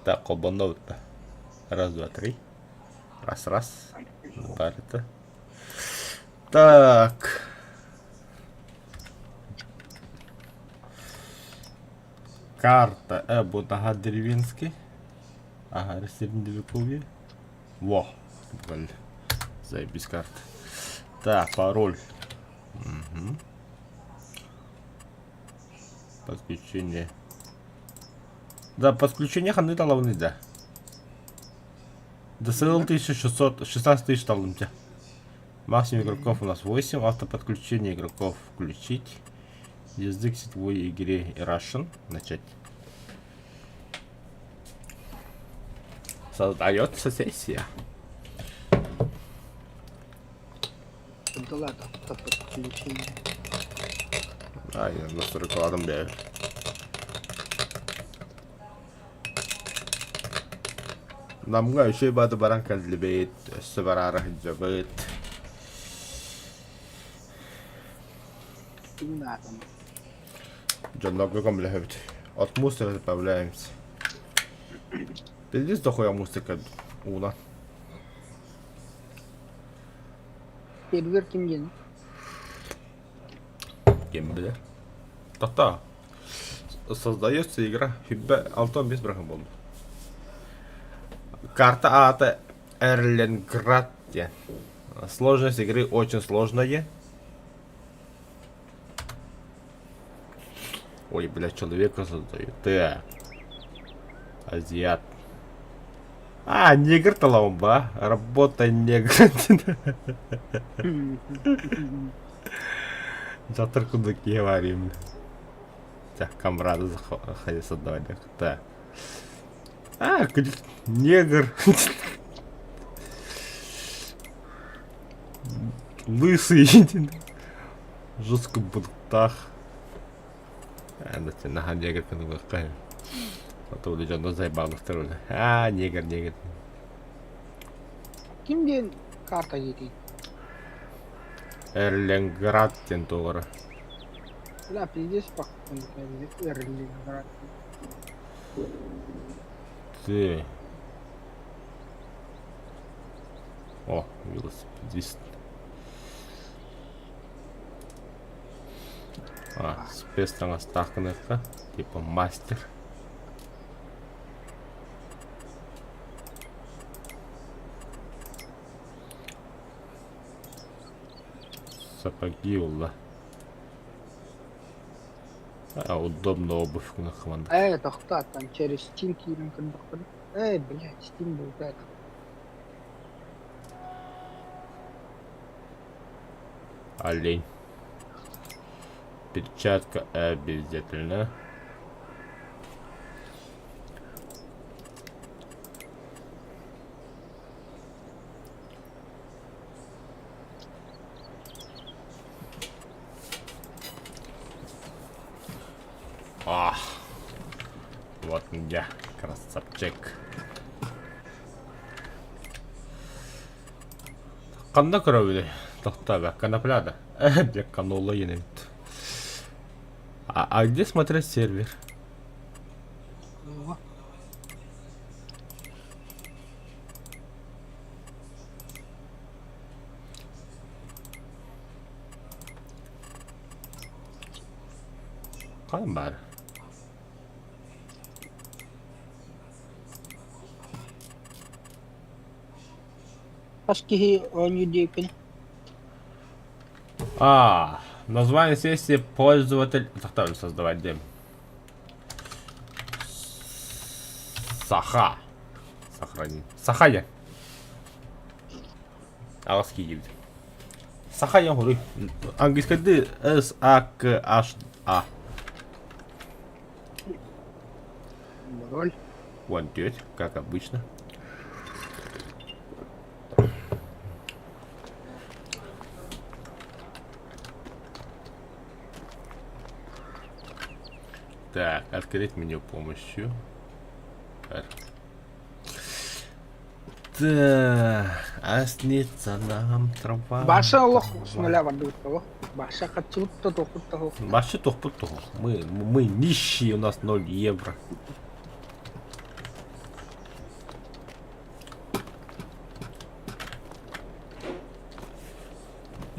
Так, холбонно бутта. Раз, два, три. Раз, раз. Барыта. Так. Карта э бу наһаа деревенский. Ага, средневековье. Во, блин. Заебись карта. Так, пароль. Угу. Подключение. Да, подключение ханны талабыный да. ДСЛ 1600, 16 тысяч талымча. Максимум игроков у нас 8. Автоподключение игроков включить. Язык сетевой игре Russian. Начать. Создается сессия. Да ладно, автоподключение. Ай, настройкаладым бээ. Намҥа үчүгэй баады баран кэллибит, өссө бараары сылдьабыт. Ким нааданы? Дьоннорго көмөлөһөбүт. От мусора избавляемся. Пиздец дохуя мусорка уунан. Сервер ким диэн? Ким билэр. Тохтоо. Создается игра. Хүббэ 65 бырахын буолла. Карта аата Эрленград диэн. Сложность игры очень сложная. Ой, бля, человека создают. Ты. Азиат. А, негр талаумба. Работа негр. Завтра куда говорим. Так, комрады заходи создавать. Да. А, негр. Лысый. Жестко буттах. Наһаа негр кынылыахха. Ото улы дьонно зайбаалыктар улы. А, негр, негр. Ким диэн карта диэтий? Эрленград диэн туоҕара. Бля, пиздец Эрлинград. Ты. О, велосипедист. А, спецтаҥастаах гыныахха, типа мастер. Сапоги улла. А, удобно обувь гыныахха маннык. Э, тохтоо, там через Steam киирэн көрдөхпүнэ. Э, блядь, Steam булбат. Олень. Перчатка обязательно. Ах, вот я, красавчик. Ханна көрөбүнүй? Тохтоо, конопляда. Э, канола енебит. А, а где смотреть сервер? О, Хаһан баар? Хас киһи оонньуур диэбиккиний? А, название сессии пользователь... Тохтоо, создавать дем. Саха. Сохрани. Саха диэн. Аҕыс киирбит. Саха диэн хоруй. Английскайдыы S A К H A. Роль. One теть, как обычно. Так, открыть меню помощью. R. Так, а снится нам трава. Баша олох с нуля бардыбыт того. Баша хаччыбыт да тохпут того. Вообще тохпут того. Мы, мы нищие, у нас 0 евро.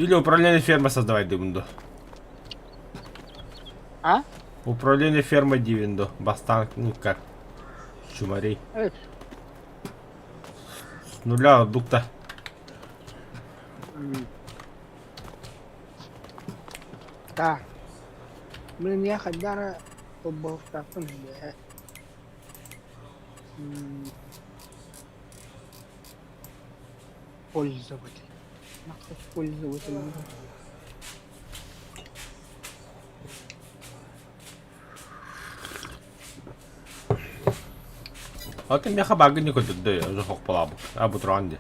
Или управление фермой создавай диибин дуо? А? Управление фермой диибин дуо? Бастаан, ну как, чумарей. Э, С нуля ордук-то. м. Так. Мин я хайдара холбоһуктаахпын бээ. М, Пользователь. Нахуй пользователь. А ты меха багы не көтөрдө уже хохпалаабыт. А бутуран ди.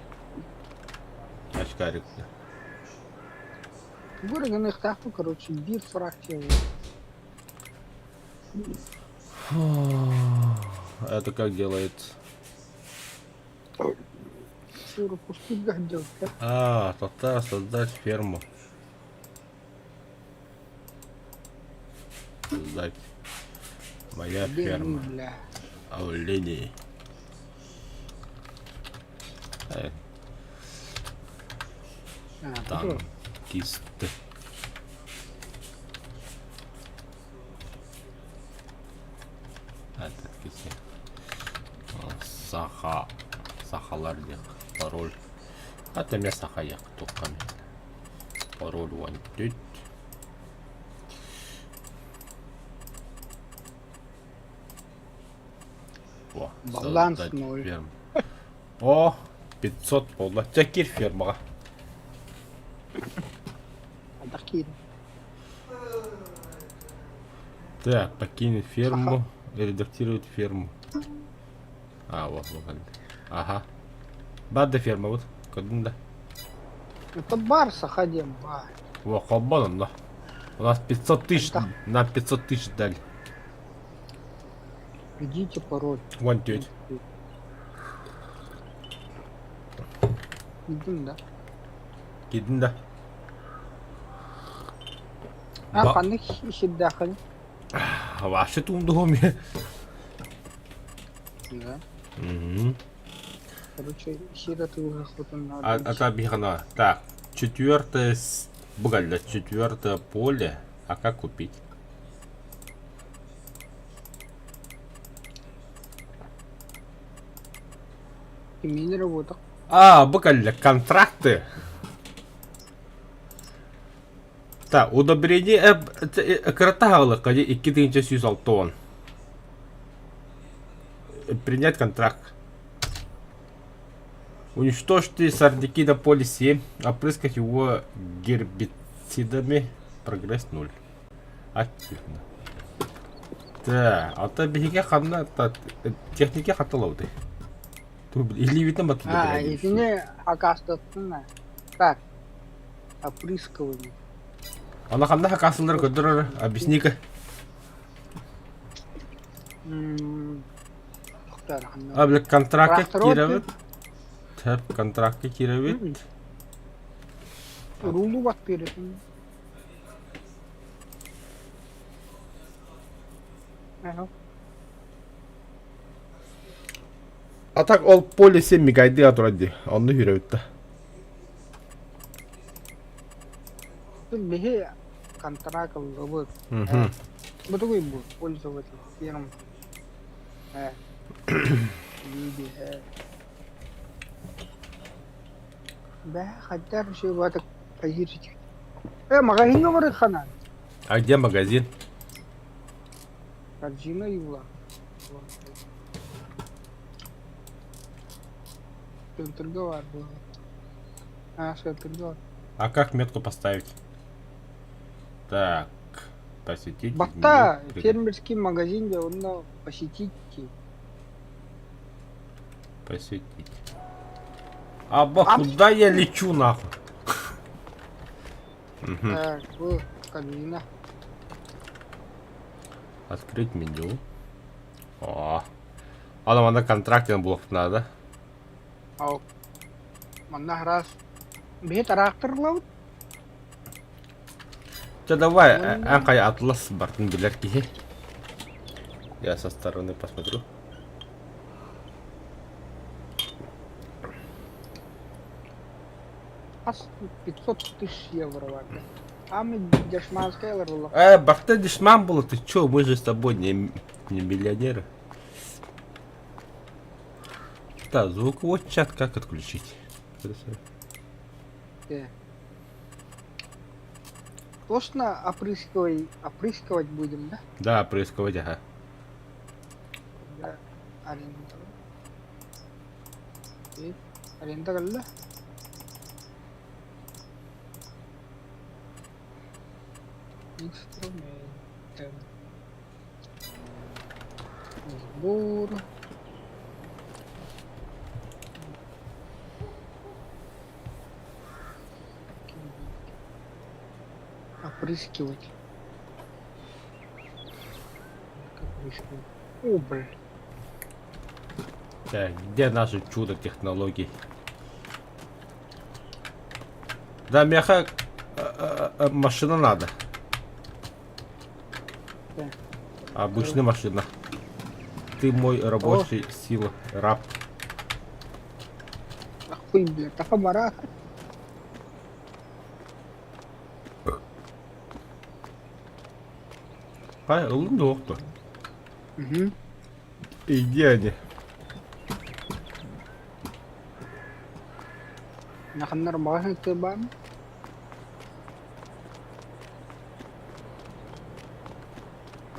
Очкарик. Гурыгыныахтаахпын, короче, биир фракция. Это как делается? Суруккустуурга сылдьыбыттар. А, тогда создать ферму. Создать. Моя Где ферма. бля? Оленей. Э, А, бу танкист. Этот киси. Саха. Сахалар диэх. Пароль. А эмиэ саха диэх туохха эмэ. Пароль уон түт. О, Баланс создать ноль. ферму. О, 500 буолла. Чэ, киир фермаҕа. Хайдах киирэн? Так, покинуть ферму, редактировать ферму. А, вот, вот. Ага. Баар да ферма вот. Көрдүн да. Это бар саха диэн баар. Во, холбон онно. У нас 500 тысяч, Хайдах? нам 500 тысяч дали. Введите пароль. Вон теть. Киирдим да? Киирдин да. А, Ба- ханнык сирдээххин? Вообще туумдуһум. Да. Мгм. Короче, сир атыылаһыахпытын А, наада. это объехано. Так, четвертое, бугальда, четвертое поле. А как купить? Кимиин работа. А, бугальда, контракты. Так, удобрение кырата 2160. Принять контракт. Уничтожьте сорняки на поле 7, опрыскать его гербицидами. Прогресс 0. Активно. Так, а то биһиги ханна техника хатылауды. Илиибитин А, батылды. итини акаастаттын Так, опрыскивание. Ана ханна хакасылар көдөрөр, объясни-ка. А, бля, контрактка киирэбит. Тэп, контрактка киирэбит. Рулу баттыырытын. А так ол поле 7 мигайды турар дии. Онно үүрэбит да. Биһи контракт ыллыбыт. Мгм. Бу тугуй бу пользователь фирм. Э. Види, э. Бә, хаттар все бата поирчик. Э, магазин бар хана. А где магазин? Корзина юла. Центрга бар было. А, центрга. А как метку поставить? Так, посетить. Батта, изменить, фермерский магазин, где он посетить. Посетить. Аба, куда я лечу нахуй? Мгм. Так, бу корзина. Открыть меню. О. Ана манна контракт буолуох надо. Ау. Манна раз. Биһи тракторлабыт. Чэ давай, эн хайа атлас бартын билэр киһи. Я со стороны посмотрю. Хас 500 тысяч евро барда. А мы дешманская ылар Барта дешман было, ты чё, мы же с тобой не миллионеры. Так, звуковой чат как отключить? Точно опрыскивай, опрыскивать будем, да? Да, опрыскивать, ага. Да, аренда. Аренда кэллэ. Инструменты. Сбор. Опрыскивать. Опрыскивать. О, блин. Так, где наше чудо технологий? Да, меха машина надо. Да. Обычная машина. Ты мой рабочий сила, раб. Хуй, бля, таха Хай, ылын доктор. Угу. И где они? Наханнар маҕаһыын тыабаан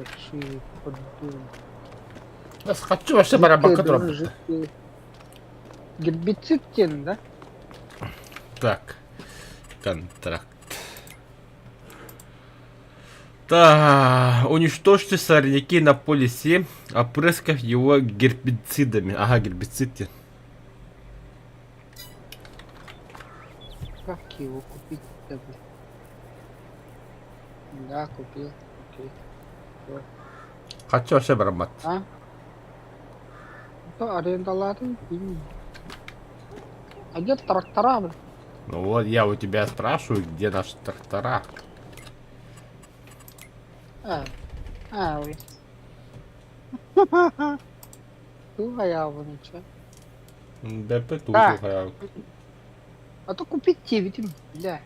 Большие поддоны. Хочу вообще барабанка турабыт. Гербицид диэн да? Так, контракт. Так, уничтожьте сорняки на поле 7, опрыскав его гербицидами. Ага, гербицид. диэн. Как его купить-то, блин? Да, купил. Окей. Хочу вообще бараммат. А? Это арендалаатын билмим. А где трактора, блин? Ну вот я у тебя спрашиваю, где наши трактора? А, а, ой. Туһайаабын чэ. ДП Да. туһайаабын. А то купить диэбитим, бля.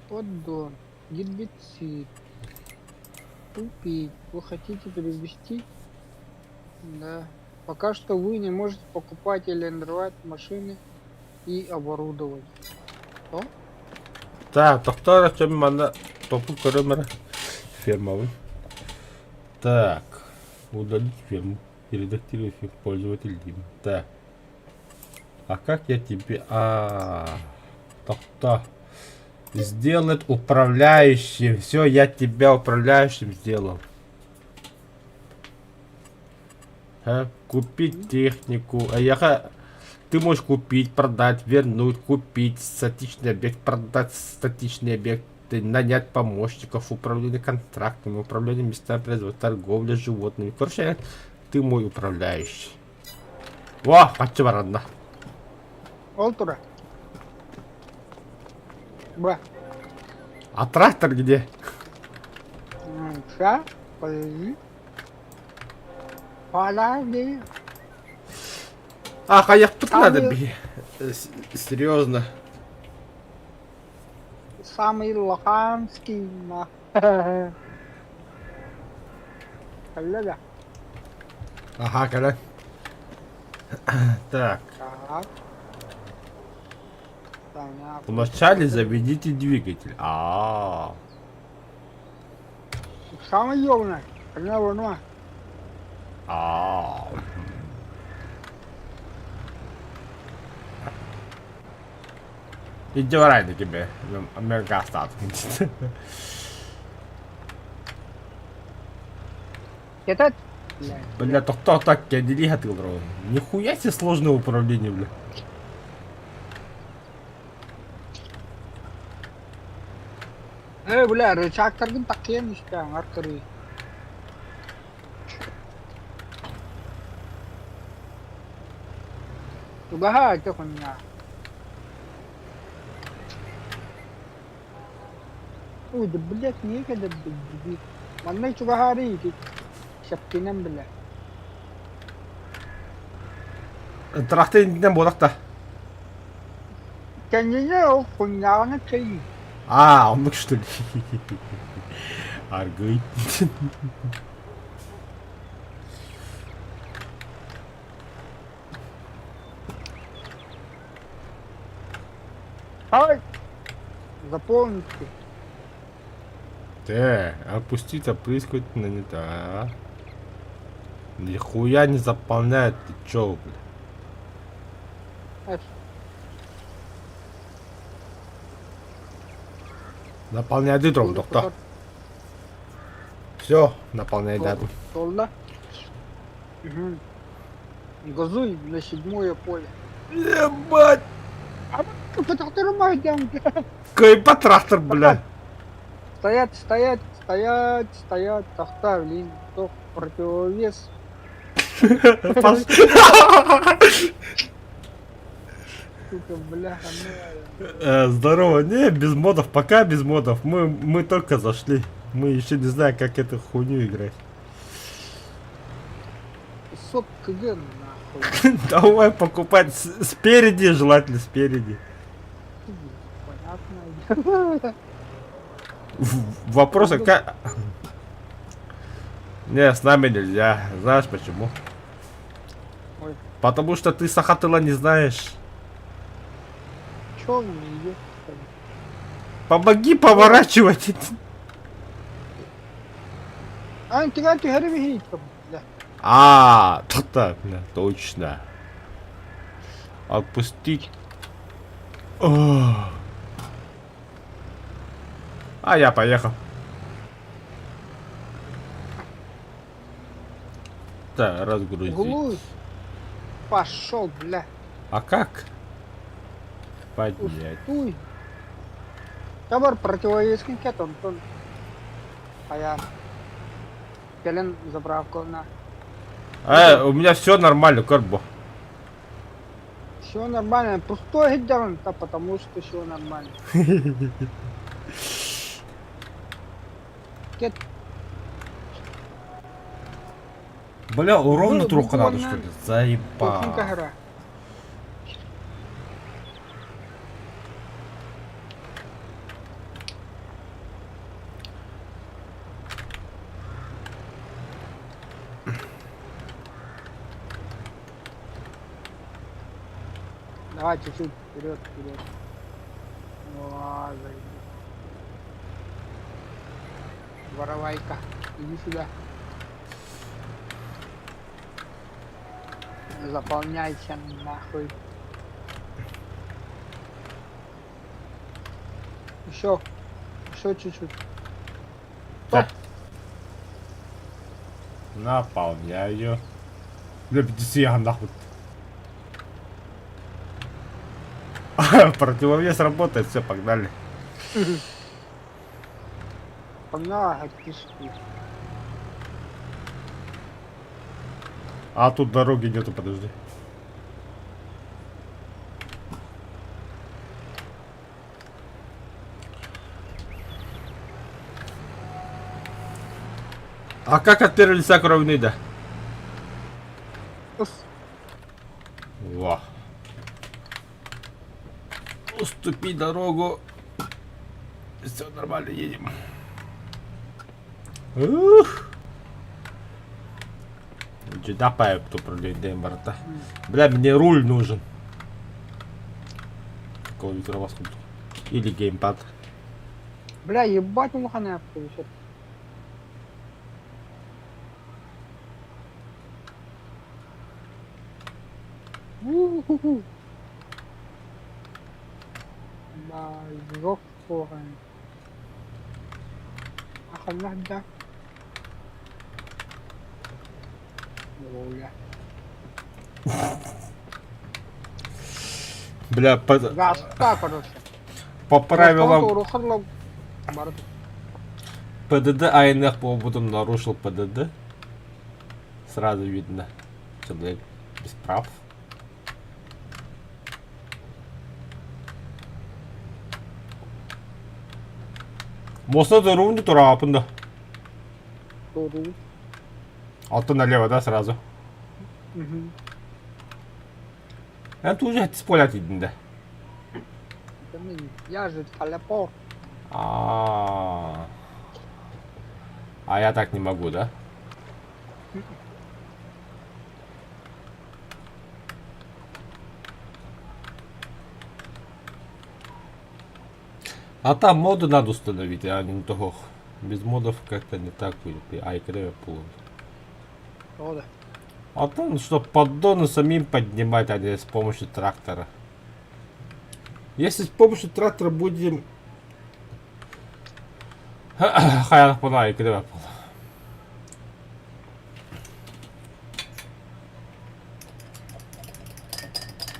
Поддон, гербицид. Купить. Вы хотите перевести? Да. Пока что вы не можете покупать или арендовать машины и оборудование. Что? Так, тохтоо эрэ манна топу көрөм эрэ фермабын. Так, удалить ферму. Редактировать ферму пользователь Дима. Так. А как я тебе... А, тохтоо. Сделать управляющим. Все, я тебя управляющим сделал. А? Купить технику. А я... Ты можешь купить, продать, вернуть, купить статичный объект, продать статичный объект, нанять помощников, управление контрактами, управление местами производства, торговля животными. Короче, ты мой управляющий. Во, харчы баранна. Ол тура. Ба. А трактор где? Ща, подожди. Подожди. Ах, а я тут Там надо и- би. Серьезно. Самый лоханский на. Коллега. Ага, когда. Так. Так. Понятно. Вначале заведите двигатель. А. Самый ёбаный. Понятно. А. Иди в рай на тебе. Америкастат. Это... Бля, то так я дели Нихуя себе сложное управление, бля. Э, бля, рычагтаргын такыйан истэ, аркыры. Тугаха, это хуйня. Ой, да, блядь, некогда, блядь. Манна чугаһаары ити. Шапкинан, бля. Трактор иннинэн буолах да. Кэннинэ ол куннааҕына чэй. А, оннук что ли? Аргый. Ай! Заполните. Т, опустить опрыскивать на не та. Нихуя не заполняет, ты чё, бля? Наполняй дром, доктор. Все, наполняй дату. Туолла. Угу. Газуй на седьмое поле. Ебать! А Кайпа трактор, бля. Стоять, стоять, стоять, стоять, тахта, блин, то противовес. Сука, бляха, ну. Здорово, не, без модов, пока без модов. Мы только зашли. Мы еще не знаем, как эту хуйню играть. Сок КГ нахуй. Давай покупать спереди, желательно спереди. Понятно. Вопрос, а как... Не, с нами нельзя. Знаешь почему? Ой. Потому что ты саха тыла не знаешь. Чё он не идет? Помоги поворачивать. А, ты ты А, то-то, бля, точно. Отпустить. А я поехал. Да, разгрузить. Глуз. Пошел, бля. А как? Поднять. Устуй. Табар противовесный кет, Антон. А я... Кэлэн заправка на. У меня все нормально, Карбо. Все нормально. Пустой да, потому что все нормально. Кет. Бля, ровно Ну, трубку надо, буквально что ли? Заебал. гора. Давай чуть-чуть вперед, вперед. О, заебись. Воровайка, иди сюда. Заполняйся нахуй. Еще, еще чуть-чуть. Так. Наполняю. Бля, я нахуй. Противовес работает, все, погнали. Погнали, кишки. А тут дороги нету, подожди. А как от первого лица кровный, да? Во. Уступи дорогу. Все нормально, едем. Ух. Дьэ барта. Бля, мне руль нужен. Какого ветровоз Или геймпад. Бля, ебать улахан повесит. У-ху-ху. Базок порен. Ахаллахда. Бля. Бля, по, Гаста, короче. по правилам ПДД АНФ по опытам нарушил ПДД. Сразу видно. Человек без прав. Моста дорогу турапында. Туру. Алты налево, да, сразу? Угу. Это уже сполять да. Я же телепорт. А, а я так не могу, да? А там моды надо установить, а не того. Без модов как-то не так будет. Ай, пол. Тоҕо да? А там, чтобы поддоны самим поднимать, а не с помощью трактора. Если с помощью трактора будем... Хайа пона, пол.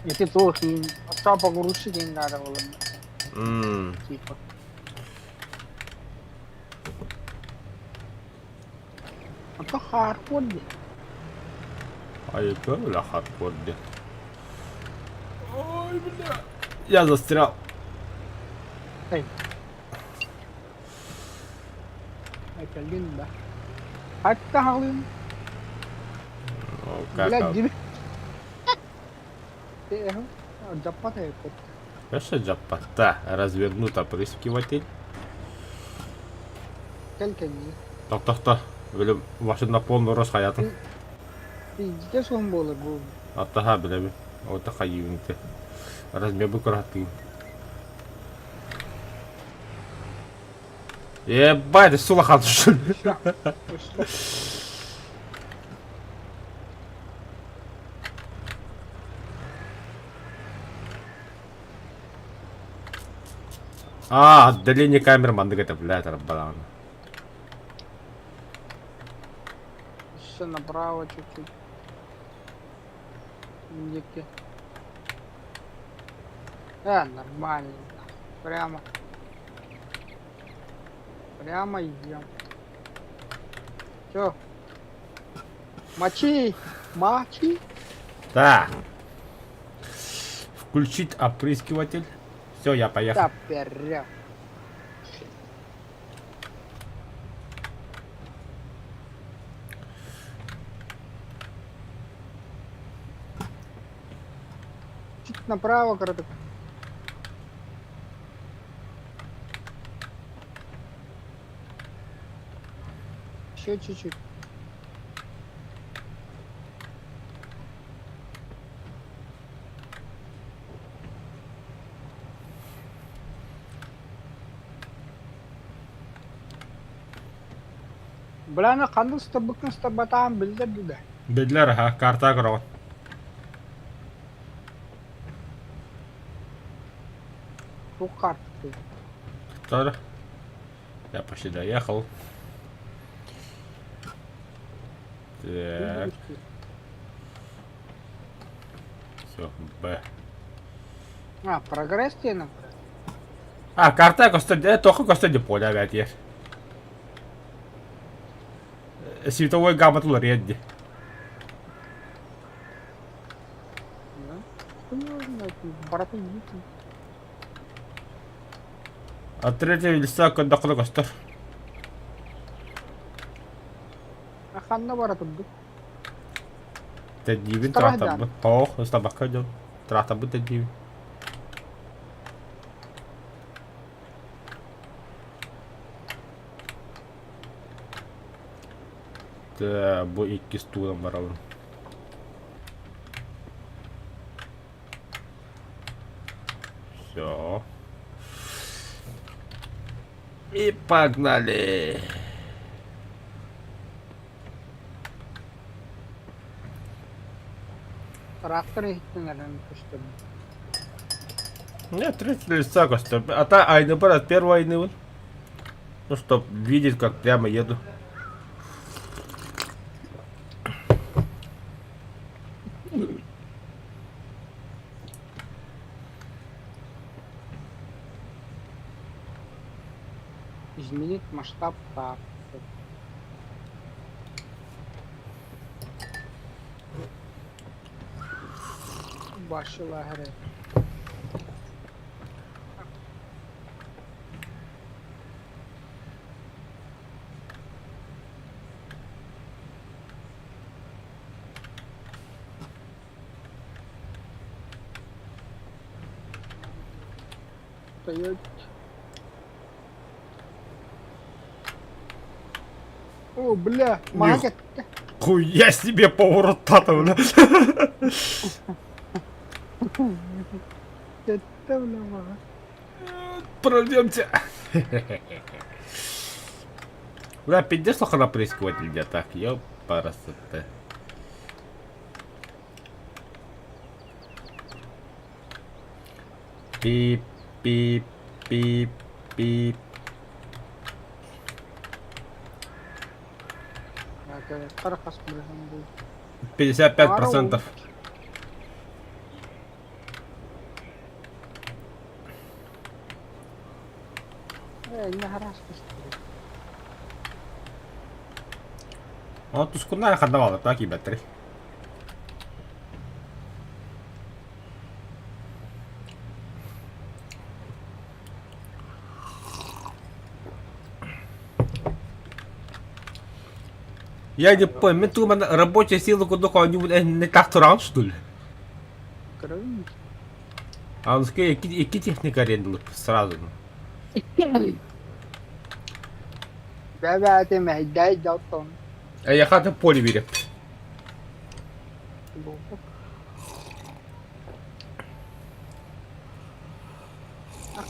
Ити туох оччо погрузчик иҥ наада буолан типа. Ото хардкор дии. А это бля хардкор де. Ой, бля. Я застрял. Эй. Кэллин да. Хатта хаҕылыым. Ну, Бля, как? диби. Дьаппат эбиппит. Конечно, джаппата. Развернут опрыскиватель. Кэл кэннии. Тох, тох, тох. Били машина на полный рост хаятын. Илдьитэ суон буолар бу. Аттаха билэбин. Ота хайыыбын те. Размер бу кыраттыын. Ебать, сулахан что ли? А, отдаление камер маннык это, блядь, баран. Еще направо чуть-чуть. Дики. Да, нормально. Прямо. Прямо идем. Все. Мочи! Мочи! Да. Включить опрыскиватель. Все, я поехал. Да, перя. Чуть направо, коротко. Еще чуть-чуть. Бляна ханнык сытарбыккын сытарбатаҕын биллэр да. Биллэр, ха, карта көрөҕүн. Туох картаный? Тор. Я почти доехал. Так, все, Б. А, прогресс диэн. А, карта көстөр, тоха көстөр деп поля бәтиер. Световой гамма уларыйар дии. Баратын дии. А третьего листа көрдөххүнэ көстөр. Ханна бара турдук? Тэдиибин Страх трахтарбын. Тоох, ыстабакка дьон. Трахтарбын тэдиибин. Бу иккис тууран барабын. Все. И погнали. Трактор иһиттэн көстөр. Нет, третьего лица көстөр. А та айны бар, от первой айны вон. Ну, чтоб видеть, как прямо еду. Изменить масштаб карты. Башила Стоять. О, бля, маҕа кэттэ. Хуя себе поворот-то, бля. Кэттэ, бля, маҕа. Пройдемте. Бля, пиздец лохана происходит, нельзя так, ёпарасоте. Пип, пип, пип, пип. 55%. Ол тускуннаах ханна так киибэттэрий? Я не понял, мен тугу манна рабочая сила курдук оонньуубун не так тураҕын что ли? Аныскы икки, икки техника арендалып сразу. Бэбээтэ мэһэйдээй дьалтон. Эйиэхэ атын поле биэриэм.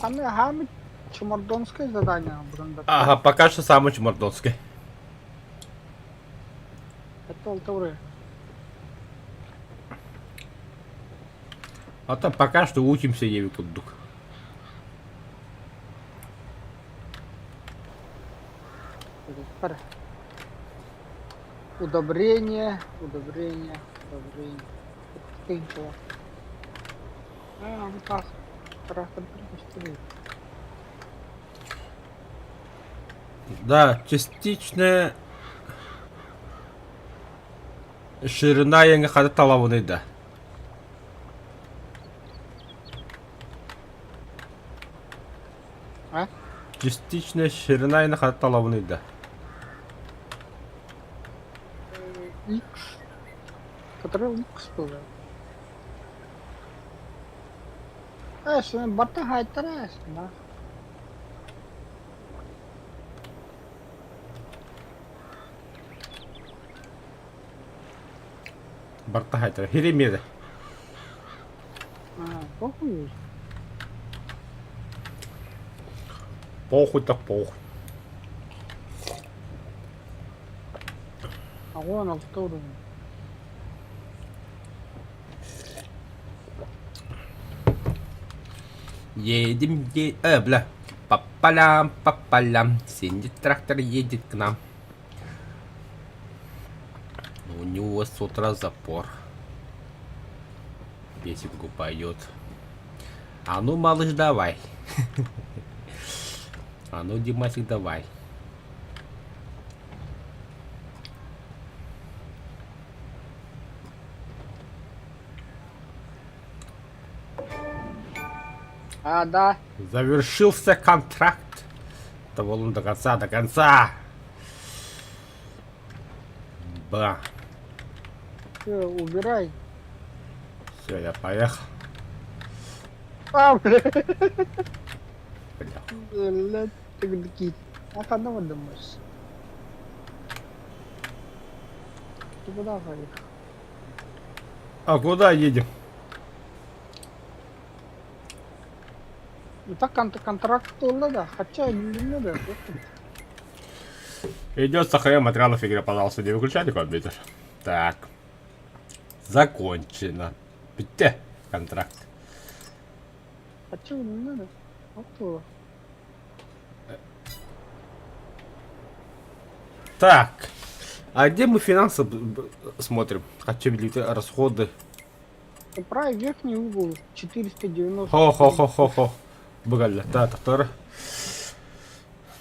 Ханна хаамыт Чемордонское задание бұрында. Ага, пока что самый чемордонский. Это алтауре. А там пока что учимся еви курдук. Удобрение, удобрение, удобрение. Тыһыынчалаах. Аа, бу таах тыраахтардар көстүбүт. Да, частичная ширина яҥа хата талабыный да. А? Частичная ширина яҥа хата талабыный да. X. Который X было. Эс, барта хайтара эс, да. Барта хайтара. Хиремеде. А, похуй. Похуй так похуй. А вон алта Едем, е... бля. По полям, по полям. Синий трактор едет к нам. У него с утра запор. Песенку поет. А ну, малыш, давай. А ну, Димасик, давай. А, да. Завершился контракт. Того он до конца, до конца. Ба. Все, убирай. Все, я поехал. А, бля. Бля. Бля, ты А когда думаешь? Ты куда поехал? А куда едем? Ну так контракт да, хотя не надо. Идет сохранение материалов игры, пожалуйста, не выключайте компьютер. Так. Закончено. Где контракт? А чего не надо? Вот Так. А где мы финансы смотрим? Хочу видеть расходы. Правый верхний угол 490. Хо-хо-хо-хо-хо. Быгалля. Да, который.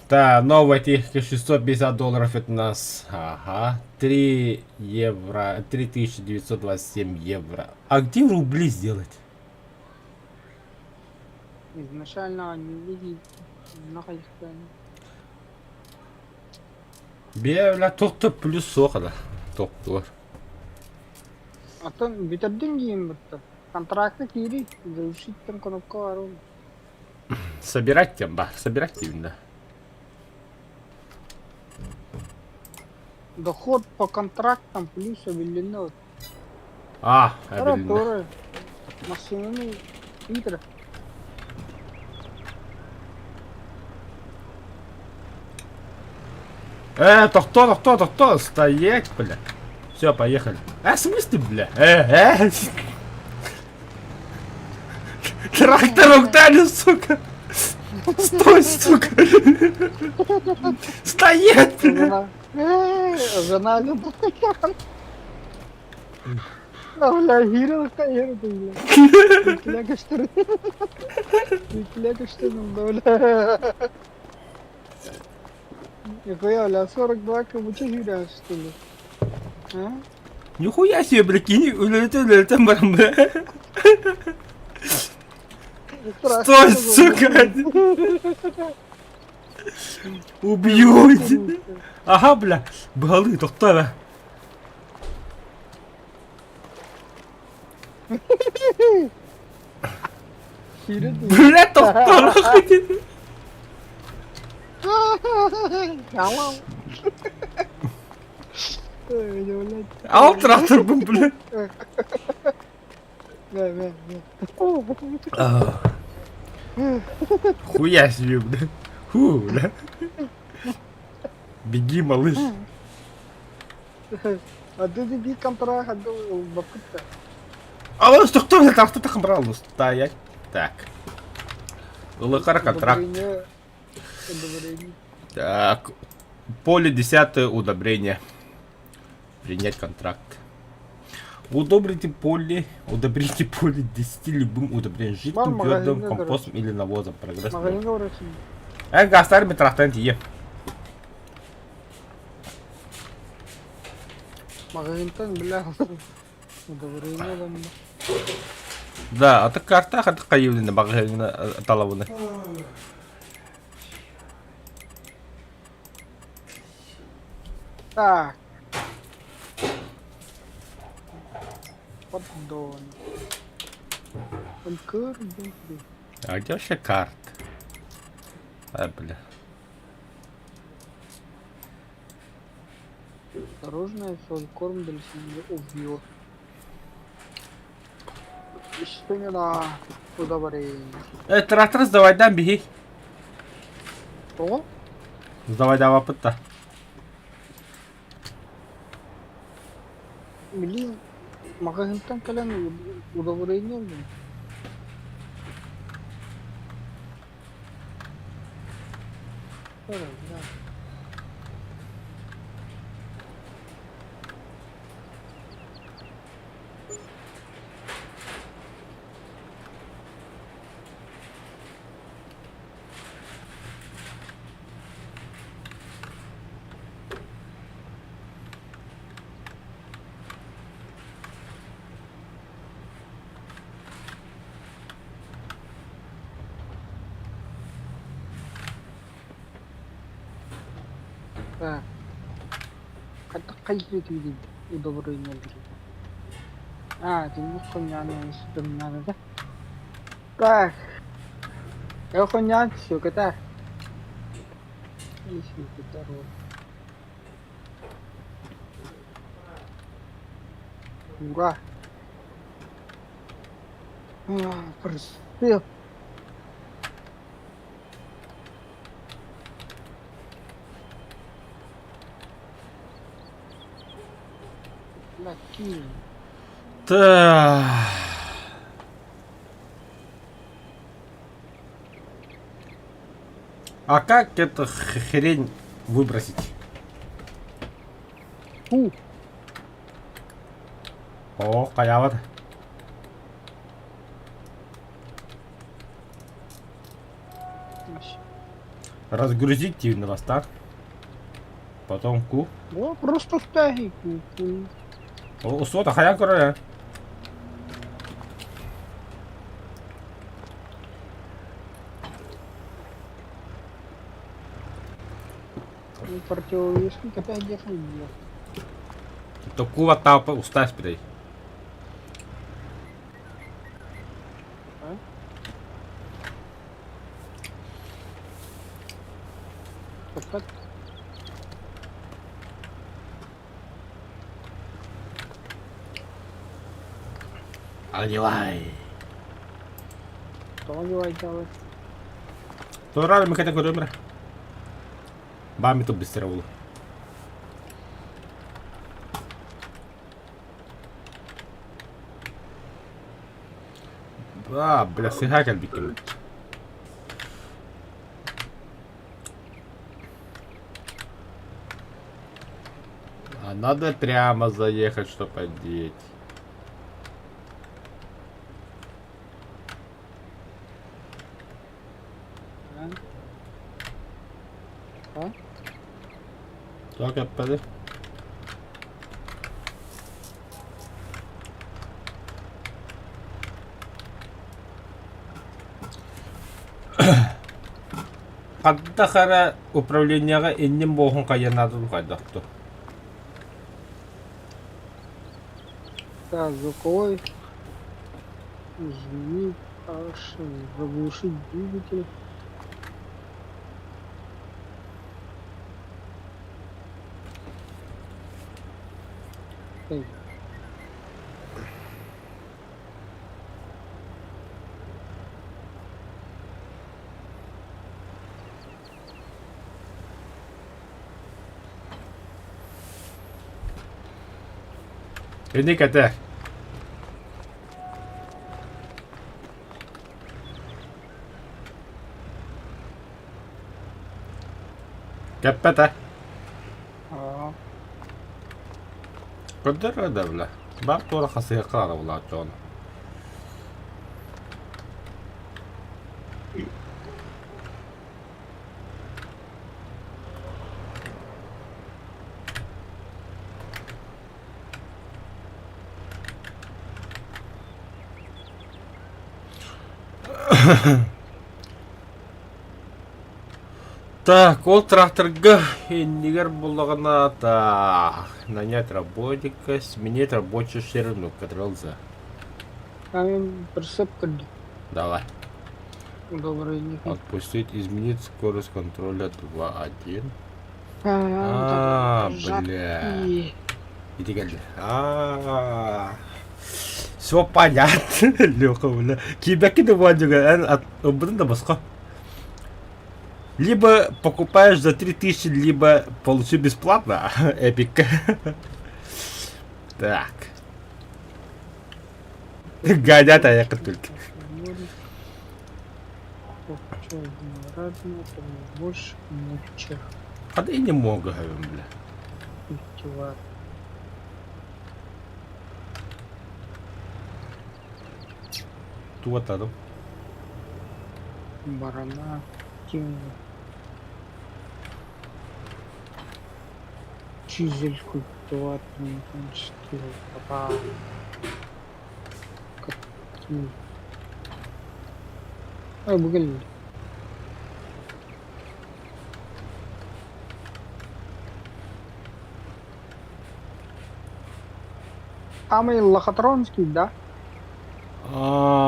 Да, новая техника 650 долларов это у нас. Ага. 3 евро. 3927 евро. А где рубли сделать? Изначально не видеть нахуй. Бля, тохто плюс соха Тоқтулар. Атын бүтэрдин диэн бытта. Контракты киири, завершить там кнопка бар ол. Собирать тем ба, собирать именно. Доход по контрактам плюс обелено. А, обелено. Тараторы. Массыынаны ыытара. Тохто, тохто, тохто, стоять, бля. Все, поехали. А, в смысле, бля? Трактор угнали, сука. Стой, сука. Стоять, бля. Жена, жена любит. Бля, хирургка ерді, бля. Бля, көстөр. Бля, көстөр, бля. Нихуя, бля, 42 кабуча хиря, что ли? А? Нихуя себе, прикинь, улетел, улетел, бля. Стой, сука! Убью! Ага, бля, балы, доктора. Бля, доктора, Ал трактор бу, бля. Хуя себе, бля. Фу, бля. Беги, малыш. Ады би контракт баппыта. Алыс, тоқтоо, бля, трактор тахын Стоять. Так. Ылыкара контракт. Так. Поле десятое удобрение. Принять контракт. Удобрите поле, удобрите поле 10 любым удобрением, жидким, твердым, компостом или навозом. Прогресс. Эн гастар ми трактан тие. Магазинтан бля удобрение там. Да, а так карта хат кайылына багына талабына. Так. Поддон. А где вообще карта? А, бля. Дорожная соль, корм для семьи убьет. Именно удобрение. Трактор сдавай, да, беги. Что? Сдавай, давай, пытта. Блин, магазинтан кэлэн удобрение блин. Да. Так. Хайдах хайдах удобрение А, ты хуйня да? Так. Я хуйня, все, это. Ура! Просил. Так. А как эту хрень выбросить? Фу. О, хаяват. Разгрузить на так. Потом ку. О, просто стяги. О, сота, хая короля. Противовесник опять где-то То кува тапа устась прей. Одевай. Тоҕо одевайдаабыт? Туораар микэтэ көрүөм эрэ. Бааммыт быстара буолу. А, бля, сыһа кэлбиккин. А надо прямо заехать, чтобы одеть. А? Так, эппэди. Хаддах эрэ управлениеҕа иннин буоһун хайанаатын хайдах дуо? Так, звуковой. Изменить аж заглушить двигатель. Эй. Инник этэ. Кэппэтэ. Аа. Көрдөр да бля. Бар туора хасыһыкка арабылааччы ону. Так, ол тракторга иннигэр буллаҕына так, нанять работника, сменить рабочую ширину, Ctrl-Z. А мен прицеп көрдүм. Давай. Добрый день. Отпустить, изменить скорость контроля 2.1. А, бля. Иди кэллэ. А, все понятно, Леха, бля. Киибэкки да буадьыга, эн ылбытын да босхо. Либо покупаешь за 3000, либо получи бесплатно. Эпик. Так. Гадят, а я только. А да и не могу, говорю, бля. Туотадым. Барана активно. Чизель культиватный, 4, папа. Какие? Ай, бүгүн Самый лохотронский, да? А.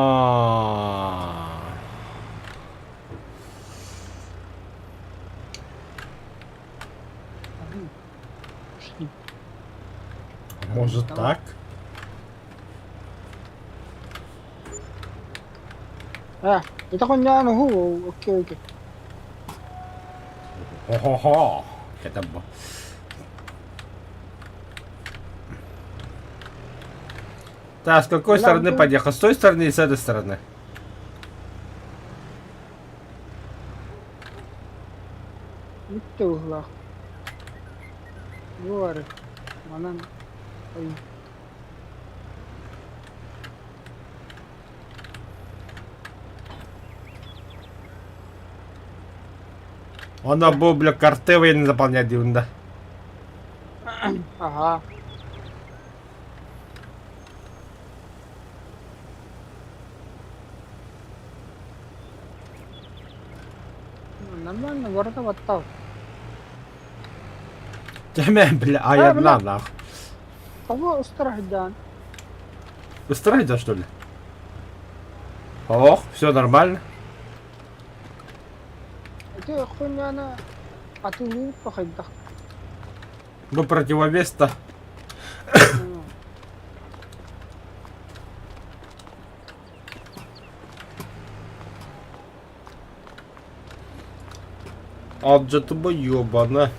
Может так? А, это хуйня, ну, окей, окей. Хо-хо-хо. Это б... Так, с какой стороны подъехал? С той стороны и с этой стороны? Бүттэ быһыылаах. Бу манан ой Она бу, бля, карты не заполнять диибин да. Ага. Нормально, барыта баттал. Тэмэ, бля, айанна нах. Того устарахдаан. Устраивает, что ли? Ох, все нормально. Ити хуйняны атылыы хайдах. Ну, противовес-то. Алдьатыба ёбана.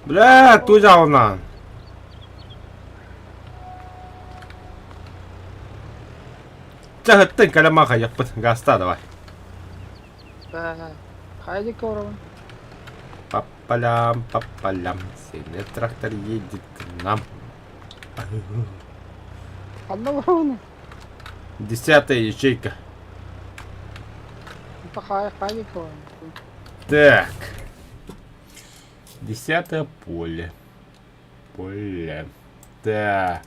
Бля, тузална. Чаһыттан кэлэ махайаппыт. Гаста давай. Хайа диэки По полям, по полям, синий трактор едет к нам. Ханна олоробун? Десятая ячейка. Хайа хайа диэки олоробун? Так. Десятое поле. Поле. Да.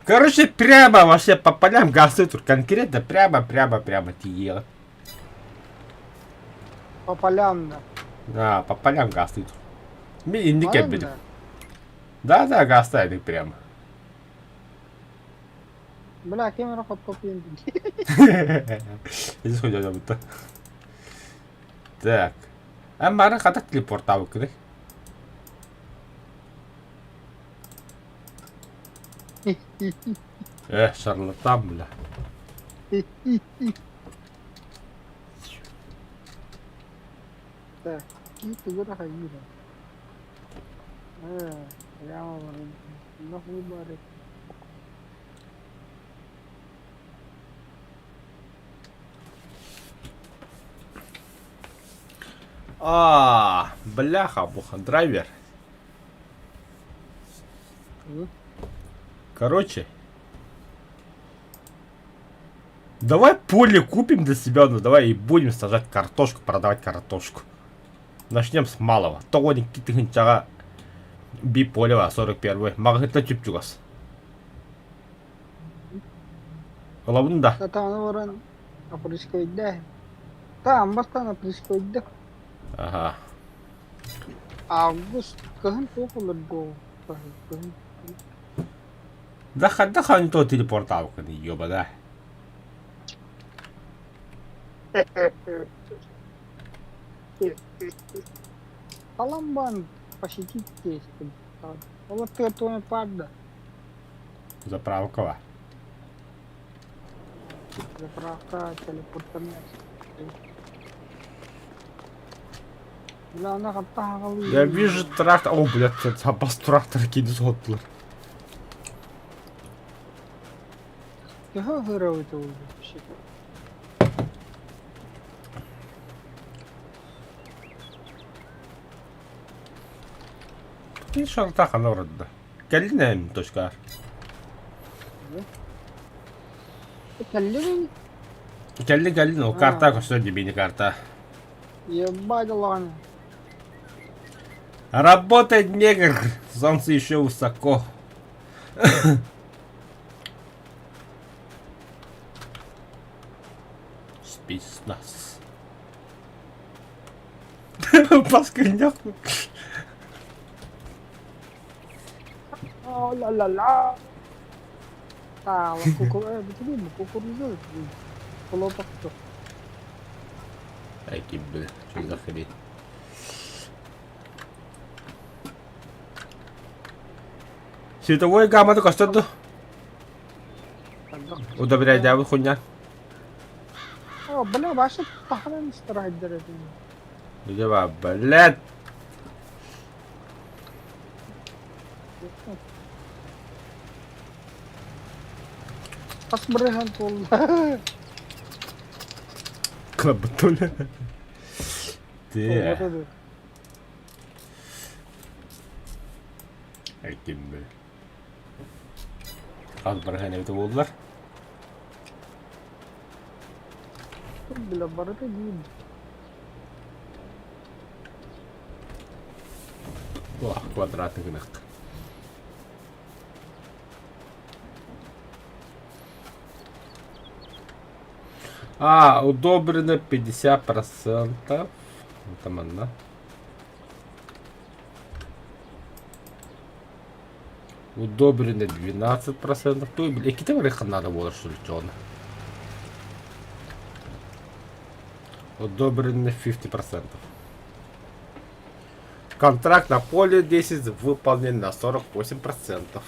Короче, прямо вообще по полям газы тут конкретно прямо, прямо, прямо тиела. По полям, да. Да, по полям газы тут. Ми инник Манна? эбит. Да, да, газтайдык прямо. Бля, кем эрэ хоппоппуйун Здесь хоть будто. Так. А мары хата телепортабыккыный. Э, шарлатан, бля. Так, кии тугу да хайыыра. Э, прямо нахуй бары. А, бляха, буха, драйвер. Короче. Давай поле купим для себя, ну давай и будем сажать картошку, продавать картошку. Начнем с малого. Тоҕо икки тыһыынчаҕа би полева 41 маҕаһыыттан чуп-чугас. Ылабын да. Сатааны баран опрыскайда. Таам бастаан опрыскайда. Ага. Август кыһын туох олордо кыһын. Да да хан то телепорталканы ёба да. Таламбан посетить здесь. Вот ты твой падда. Заправкова. Заправка телепортация. Бля, она Я вижу трактор. О, блядь, запас трактор киди соттулар. Төһө ыһыырабыт ол вообще? Ти шалтахан орда. Кэллин точкаар. Кэллин Кэллин кэллин ол карта көстөн дебини карта. Ебать ладно. Работает негр. Солнце еще высоко. Спецназ. Паскальняк. О ла ла ла. Таа, кукуруза хлопок. Эки, бля, что за хрень? Световой гамма көстөр ду? Удобряйдаабыт хуйня. О, бля, баша тахаран истрайдер. Где блядь? Хас бырыһан туолла. Кабатуля. Те. Эким бля. Хас бырыһан эбитэ буоллар. Бля, барыта диир. О, квадратный гынах. А, удобрено 50%. Там она. Удобрено 12%. Той, бля, какие там надо было, что ли, чё Удобрено 50%. Контракт на поле 10 выполнен на 48%.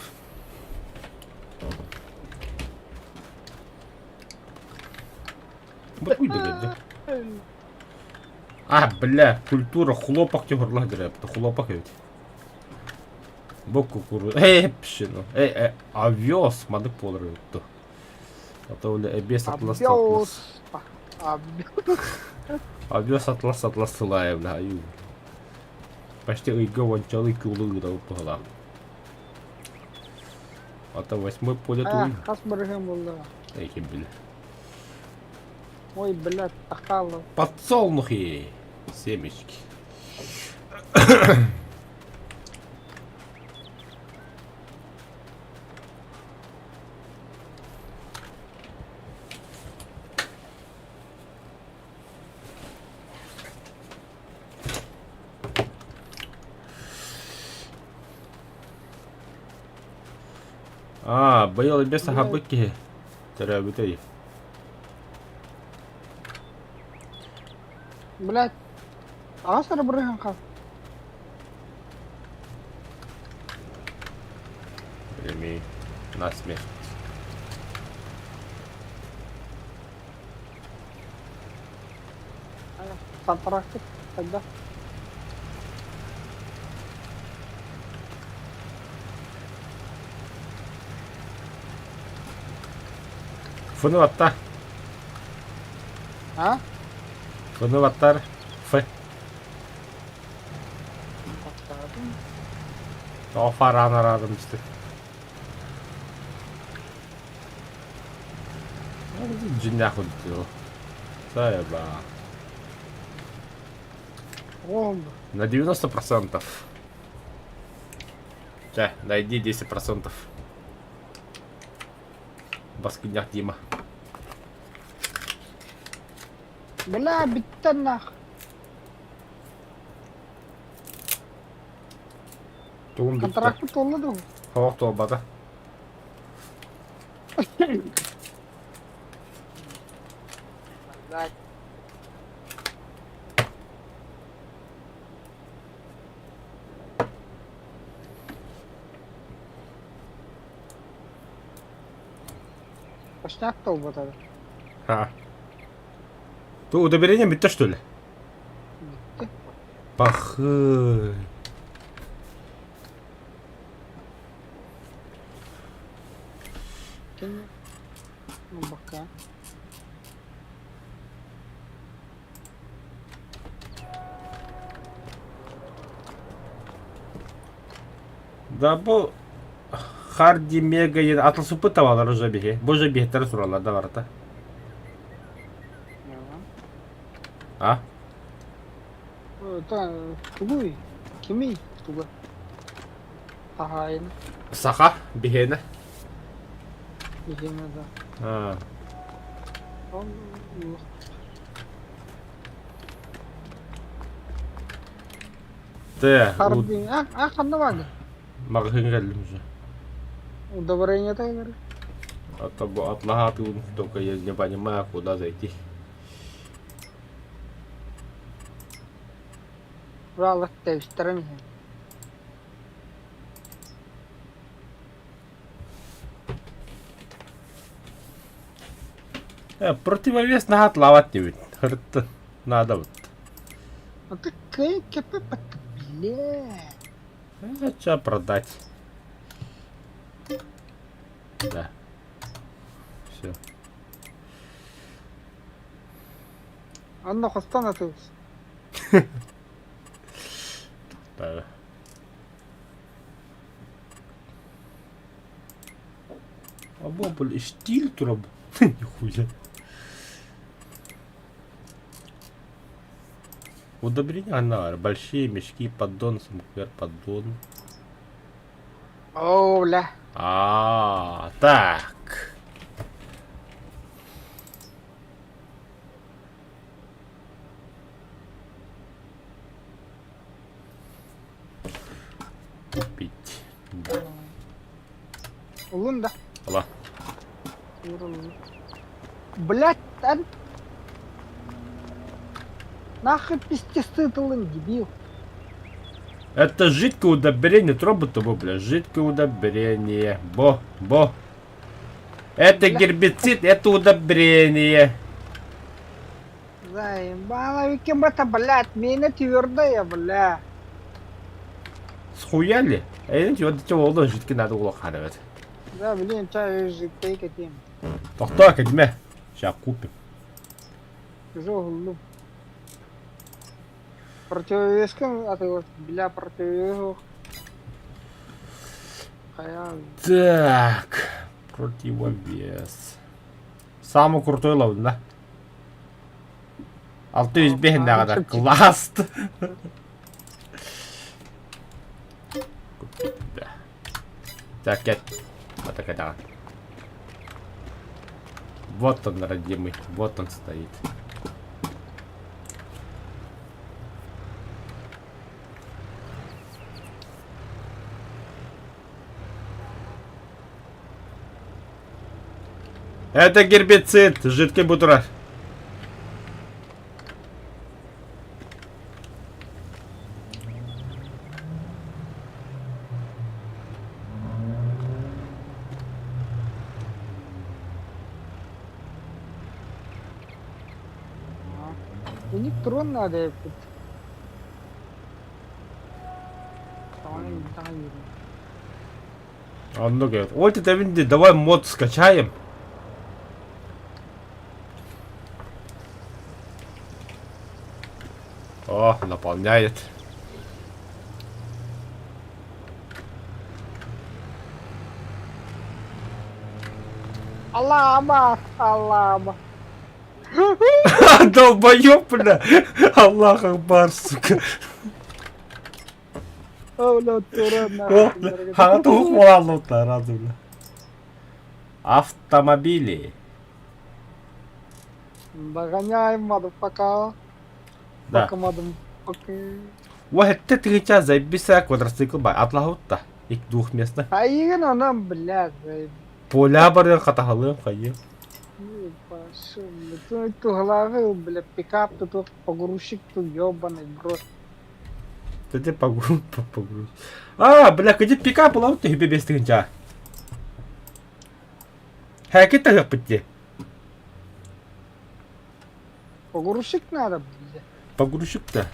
А, бля, культура, хлопок тюгурлах дырапты, хлопок эбит. Бу кукуруза, э, пшено, э, э, овес, мадык буолар эбит А то, бля, эбиэс атлас атлас. Овес. Овес атлас атлас сылаайа, бля, аю. Почти ыйга уончалыы куулу ыытабыт быһалаах. А то восьмой поле А, туй. хас бырыһыан буолла? Эки били. Ой, блядь, тахтаалла. Подсолнухи. Семечки. Аа, быйыл бес аһабыт киһи төрөөбүтэ Блядь, аҕас эрэ бырыһан хаал. Прими на смерть. Контракты тогда. Фыны батта. А? Фыны баттар. Ф. Тоҕо фараан араадым исти. Дьиннээх курдук. Сайба. На 90%. Чэ, найди 10%. Баскынньах Дима. Бля, бүттэ нах. Тугум бүттэ? Контракты туолла дуу? Хоох туолбата. Блядь. Башняк туолбата. Ха. Ту удостоверение бүттэ что ли? Бүттэ. Пахы. Кини бака. Да бу Харди Мега диэн атылсыппыт табалар уже биһи. Бу уже биһиттэрэ тураллар да барыта. А? Тугуй? Кимий? Туга? Хаһаайына. Саха биһиэнэ. Биһиэнэ да. А. Ол Тэ. Харди. А, а ханна баҕа? Маҕаһыыҥҥа кэллим уже. Удобрение говорю. А то бу атлаһаатыгын только я не понимаю, куда зайти. Ураллар тэбистэрэн иһэн. Э, противовес наһаа диэбит. Хырытты. Надо вот. А ты кп бля. Э, чё продать? Да. Все. Анна хостон атыбыз. Да. А бобуль штиль тураб. Нихуя. Удобрение анар. Большие мешки, поддон, самоквер, поддон. Оо, бля. А, так. Купить. Да. Улун да. Ала. Блять, эн... Нахуй пиздец тылын, дебил. Это жидкое удобрение, тробот бля, жидкое удобрение. Бо, бо. Это Бля. гербицид, это удобрение. Заебала Викимбата, блядь, мина твердая, бля. Схуяли? Эйин чего олдон житки надо было ханывать. Да, блин, чай життей кэтиэм. Тохтоо кэтимэ. Сейчас купим. Жоглу. Противовеском, а ты вот, бля, противовес. Хайа. Так, противовес. Самый крутой ловын да? 605 наҕада класс. Купить, да. Так, кэт. Вот такая да. Вот он, родимый, вот он стоит. Это гербицид, жидкий бутурар. Электрон надо эппит. Оннук эбит. Ой, тэтэбин дии, давай мод скачаем. О, наполняет. Аллама, аллама. Долбоёб, бля! Аллах Акбар, сука. Хаҥа туһук буолааллыбыттар разы бля. Автомобили. Догоняем, motherfucker. Да. Пока, motherfucker. Уэхэтте тыгыча заебися квадроцикл ба атлаһыбытта. Ик двухместно. А игин онон, блядь, заеб. Поля барыан хатаһалыам хайыам. Туһалааҕы, бля, пикап тут, погрузчик тут, ёбаный в рот. Тэти погруз погруз. А, бля, кыдьык пикап ылабыт түһүбэ биэс тыһыынча. Һээки таһыахпыт дии. Погрузчик надо, бля. Погрузчик да.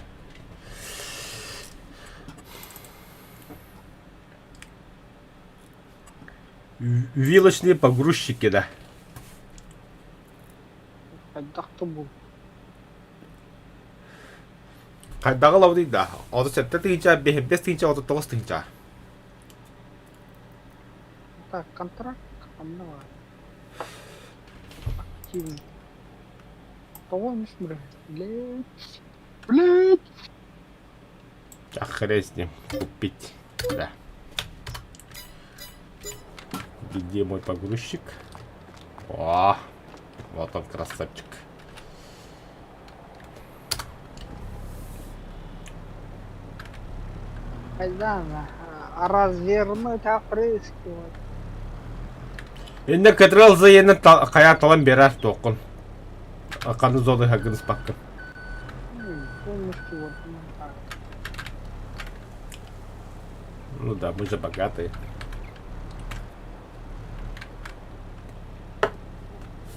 Вилочные погрузчики, да. Хайдах бу. Хайдаҕы ылабытый да? 37 тыһыынча, 55 тыһыынча, 39 тыһыынча. Так, контракт ханна баар? Активный. Тоҕо эмис Блядь. Блядь. А хрен с ним. Купить. Да. Где мой погрузчик? О, вот он, красавчик. Айдаана, развернуть опрыскивать. Инне кытрал заенын хайа талан берер тоқын. Қаны зоны хагын спаккын. Полностью вот ну, так. Ну да, мы же богатые.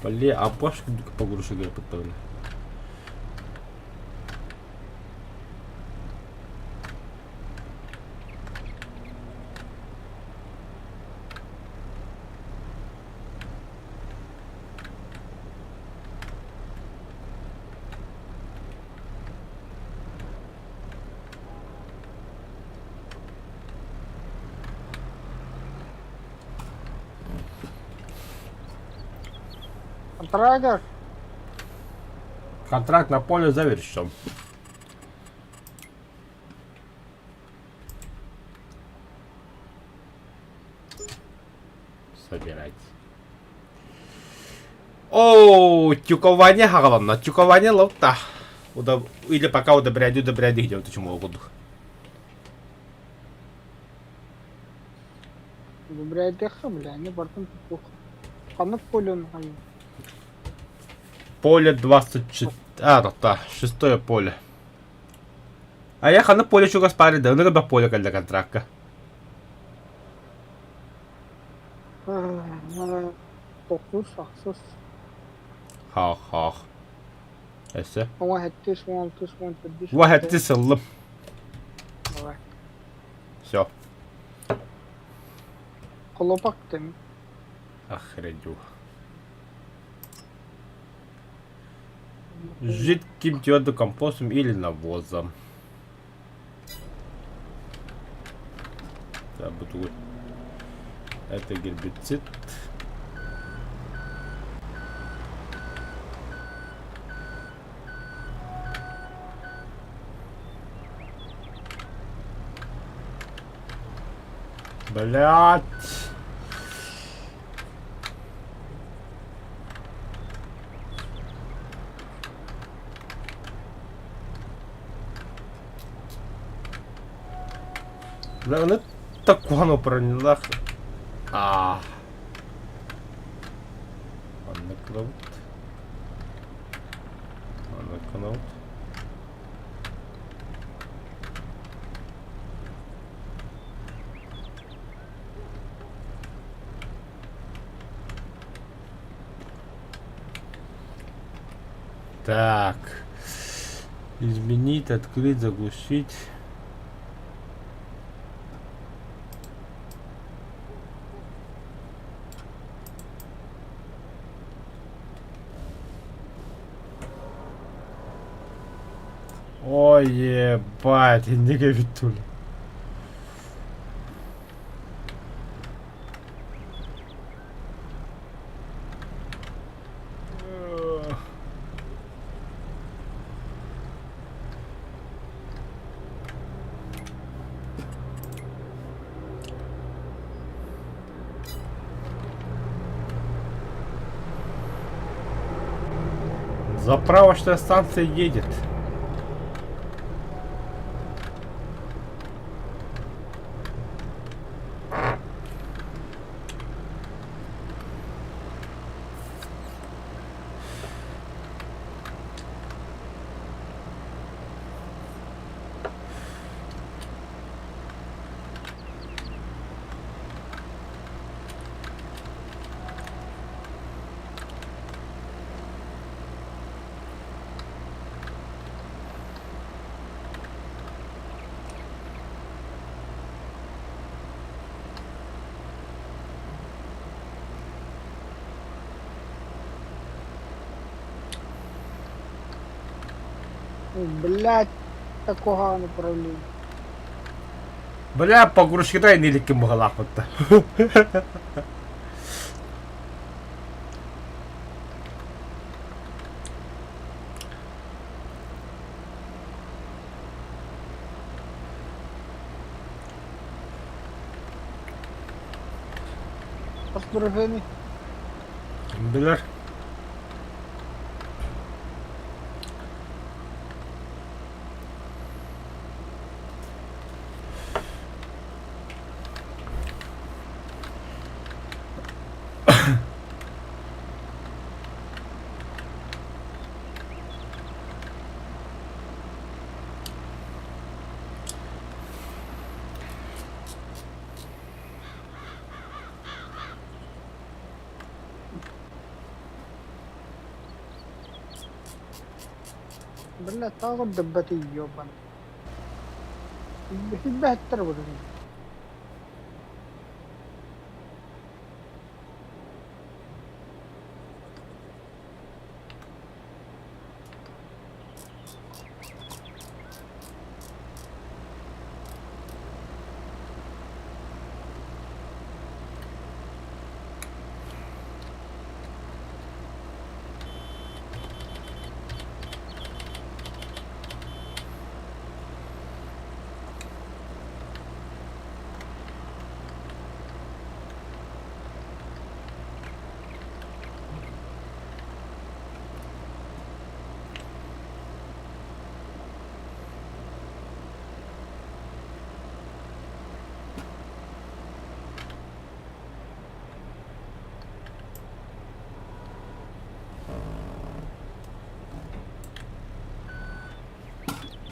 Бле, а башка погрузчик подтавили. Контрактор? Контракт на поле завершен. Собирать. О, тюкование хагаланна. Тюкование лопта. Или пока удобряди, удобряди, где вот почему буду. Удобряйдыха, бля, они бартын тупуха. Ханнык поле Поле 24... А, да, шестое поле. А я ханна поле чугас пари, да, ну поле для контракта. Тохус, ахсыс. Хах-хах. Өссө. Уон сэттис, уон алтыс, уон төрдүс, Уон сэттис ыллым. Давай. Все. Хлопок ты. Охренеть. Жидким твердым компостом или навозом. Да, буду. Это гербицид. Блять. Бля, такуһан опранилах. Аа. Маннык гынабыт. Маннык гынабыт. Так. Изменить, открыть, заглушить. Ой, ебать, инники эбит тули. Заправочная станция едет. Блять, такого направления. Бля, погрузчиктар иниликкин быһалаахпытта. Хас бырыһыаный? Билэр. Бля, тағы дыббаты ёбан. Бэттер бырыһын.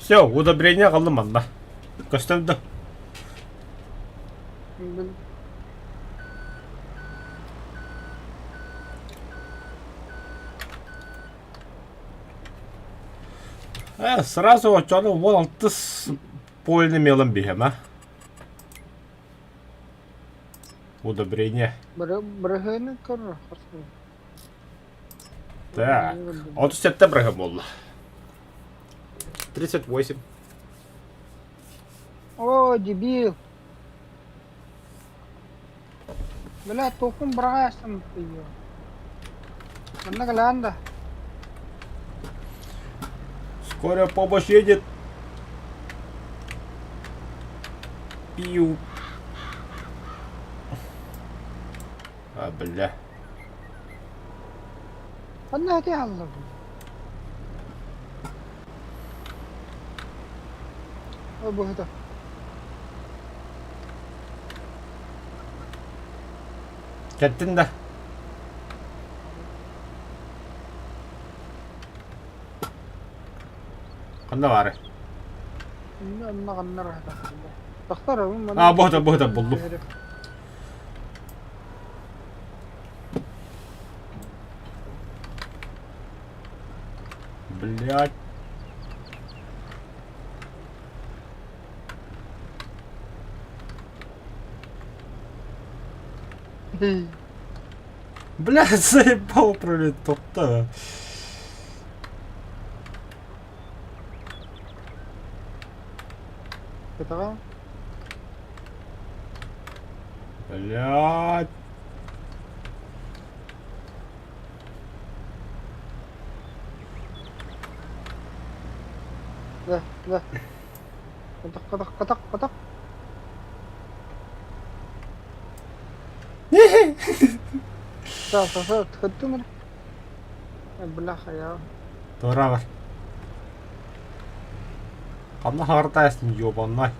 Все, удобрение аҕаллым манна. Көстөн да. Сразу оччону 16 польный мелом биһэм, а? Удобрение. Бырыһыаны көрөр. Так. 37 бырыһы буолла. 38. О, дебил. Бля, тохун быраҕаастым ее. Манна кэлээн да. Скорая помощь едет. Пиу. А, бля. Ханна эти алла бу? О, быһыта. Кэттин да. Ханна баары? Онно ханна Тахтар А, быһыта, быһыта булдум. Блядь. Бля, заебал пролетел-то. Этого? Блядь. Да, да. Катак, катак, катак, катак. Тхыттым эрэ. Бляха, я. Туора бар. Ханна хаҕартаайсын ёбаннай.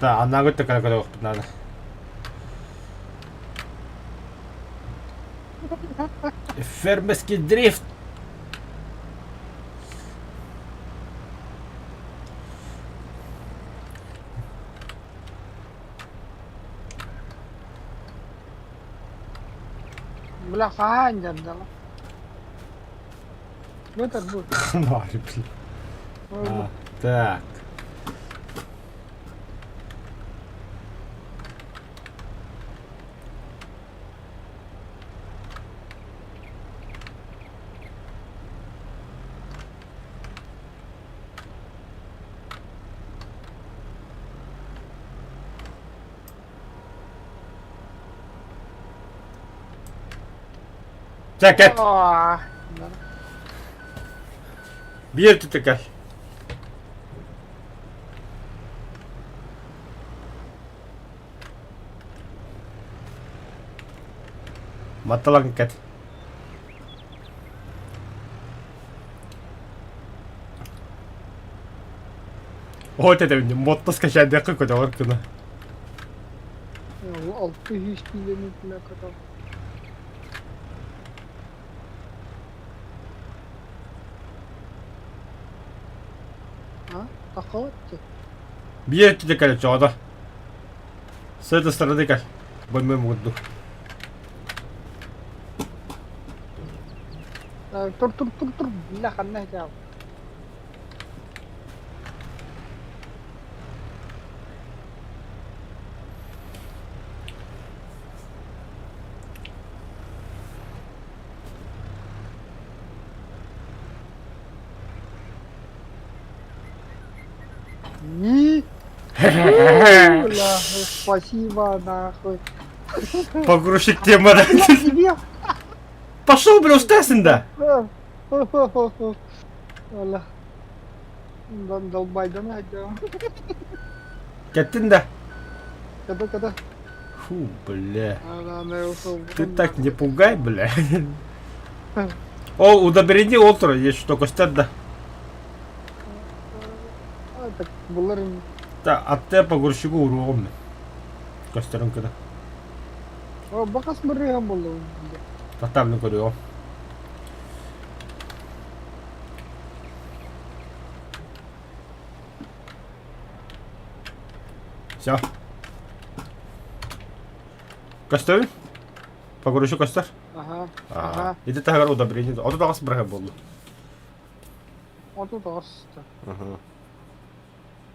Да, аннаагы өттө кэлэ надо. Фермерский дрифт. Бля, хаһаан дьардала. Бытар бу. Ханары, блин. А, так. Чэ, кэт. Биир түтүкэ. Матталан кэт. О, это мотто скачать көтөҕөр гына. 600 киилэни көтөр. А? Таххабат Биир өттүтэ кэлэ чоҕото. С этой стороны кэл. Бөлмөм курдук. Тур тур тур тур бля ханна этэ И Бля, спасибо, нахуй. Погрузчик тема. Бля, тебе. Пошел, бля, устайсың да. Бля. Долбайдан хотел. Кеттин да. Когда, когда? Фу, бля. Ты так не пугай, бля. Ол удобрение олтура, есть что костер да. Так, булар... Да, атте погрузчику уруогум мен. Костерин кыда. Бакас мырыган болду. Татамны көрүөм. Все. Костер? Погрузчик костер? Аһа, аһа. Ити таһыгар удобрение 38 бырыһыан буолла. 38 да.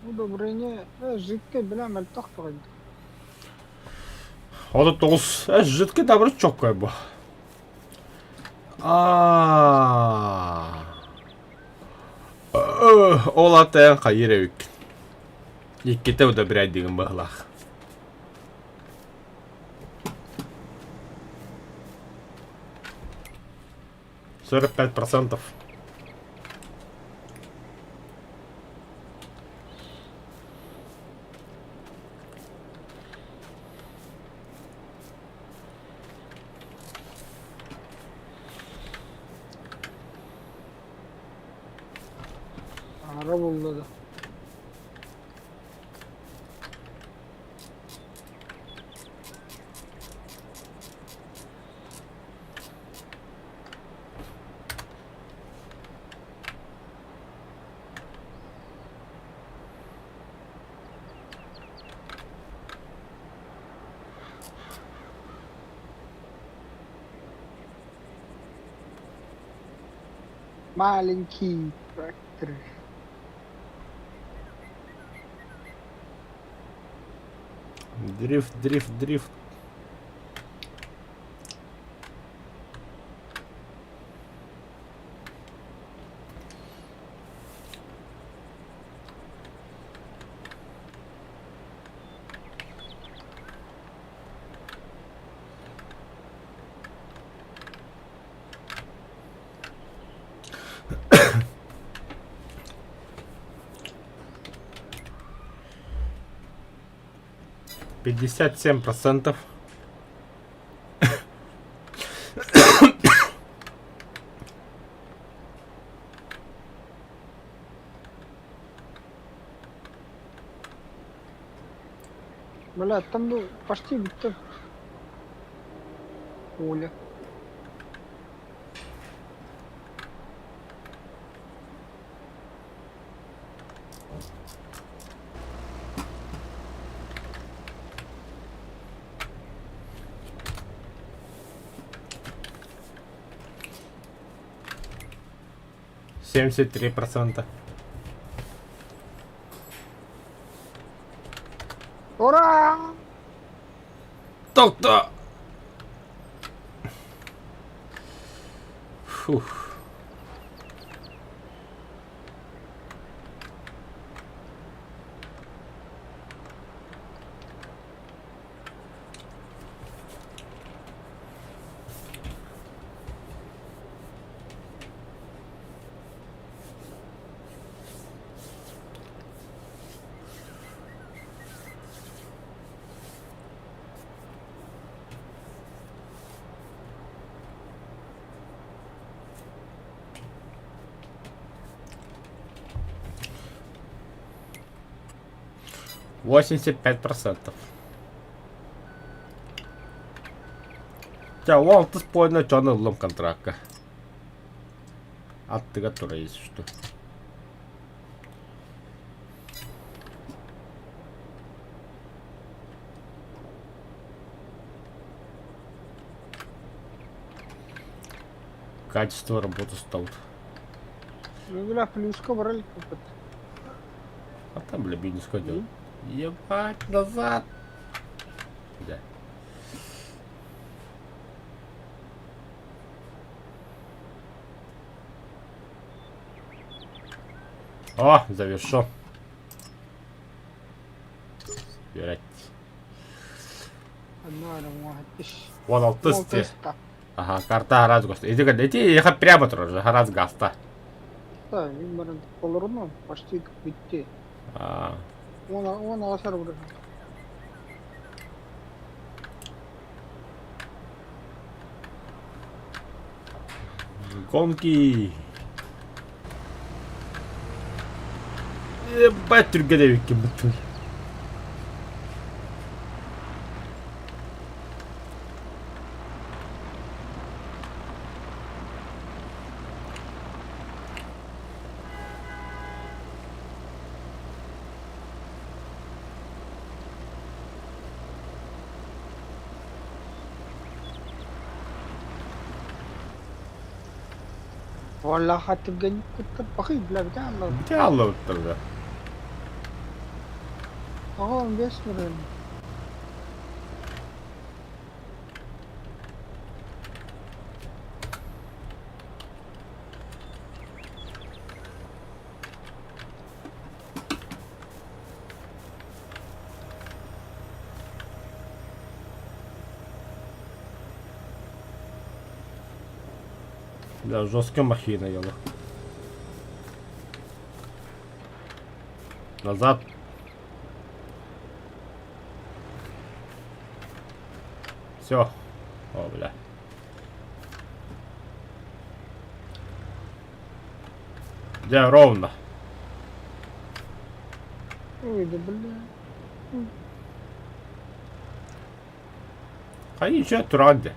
Удобрение жидкое бля мөлтөх баҕайы. 39 жидкий добро чоккой бу. А. Ол ата хайыр эбиккин. Иккитэ удобрять деген быһылаах. 45%. Аара булла да. Маленький трактор. Дрифт, дрифт, дрифт. 57%. Бля, там ну, почти бүттүм. Оля. 73%. Ура! Тобто. Фух. 85%. Ча, ол алтыс поинна дьон ыллым контракка. Аттыга тура что. Качество работы стал. Ну, бля, плюска брали опыт. А там, бля, бизнес ходил. Ебать, назад! Да. О, завершил. Собирать. 16 те. Аха, карта гараж гаста. Иди, иди, ехать прямо тоже, гараж гаста. Да, мин баран олорно, почти битти. А. Он, он аласар бұрын. Гонки. Ебать түргэн эбиккин быттым. Уоллаах түргэнник куттарбахый бля бүтэ аллар. Бүтэ аллабыттар да. 95 мырын. Да, жестко махина ела. Назад. Все. О, бля. Дьэ, ровно. Ой, да бля. Хайы еще туран дэ.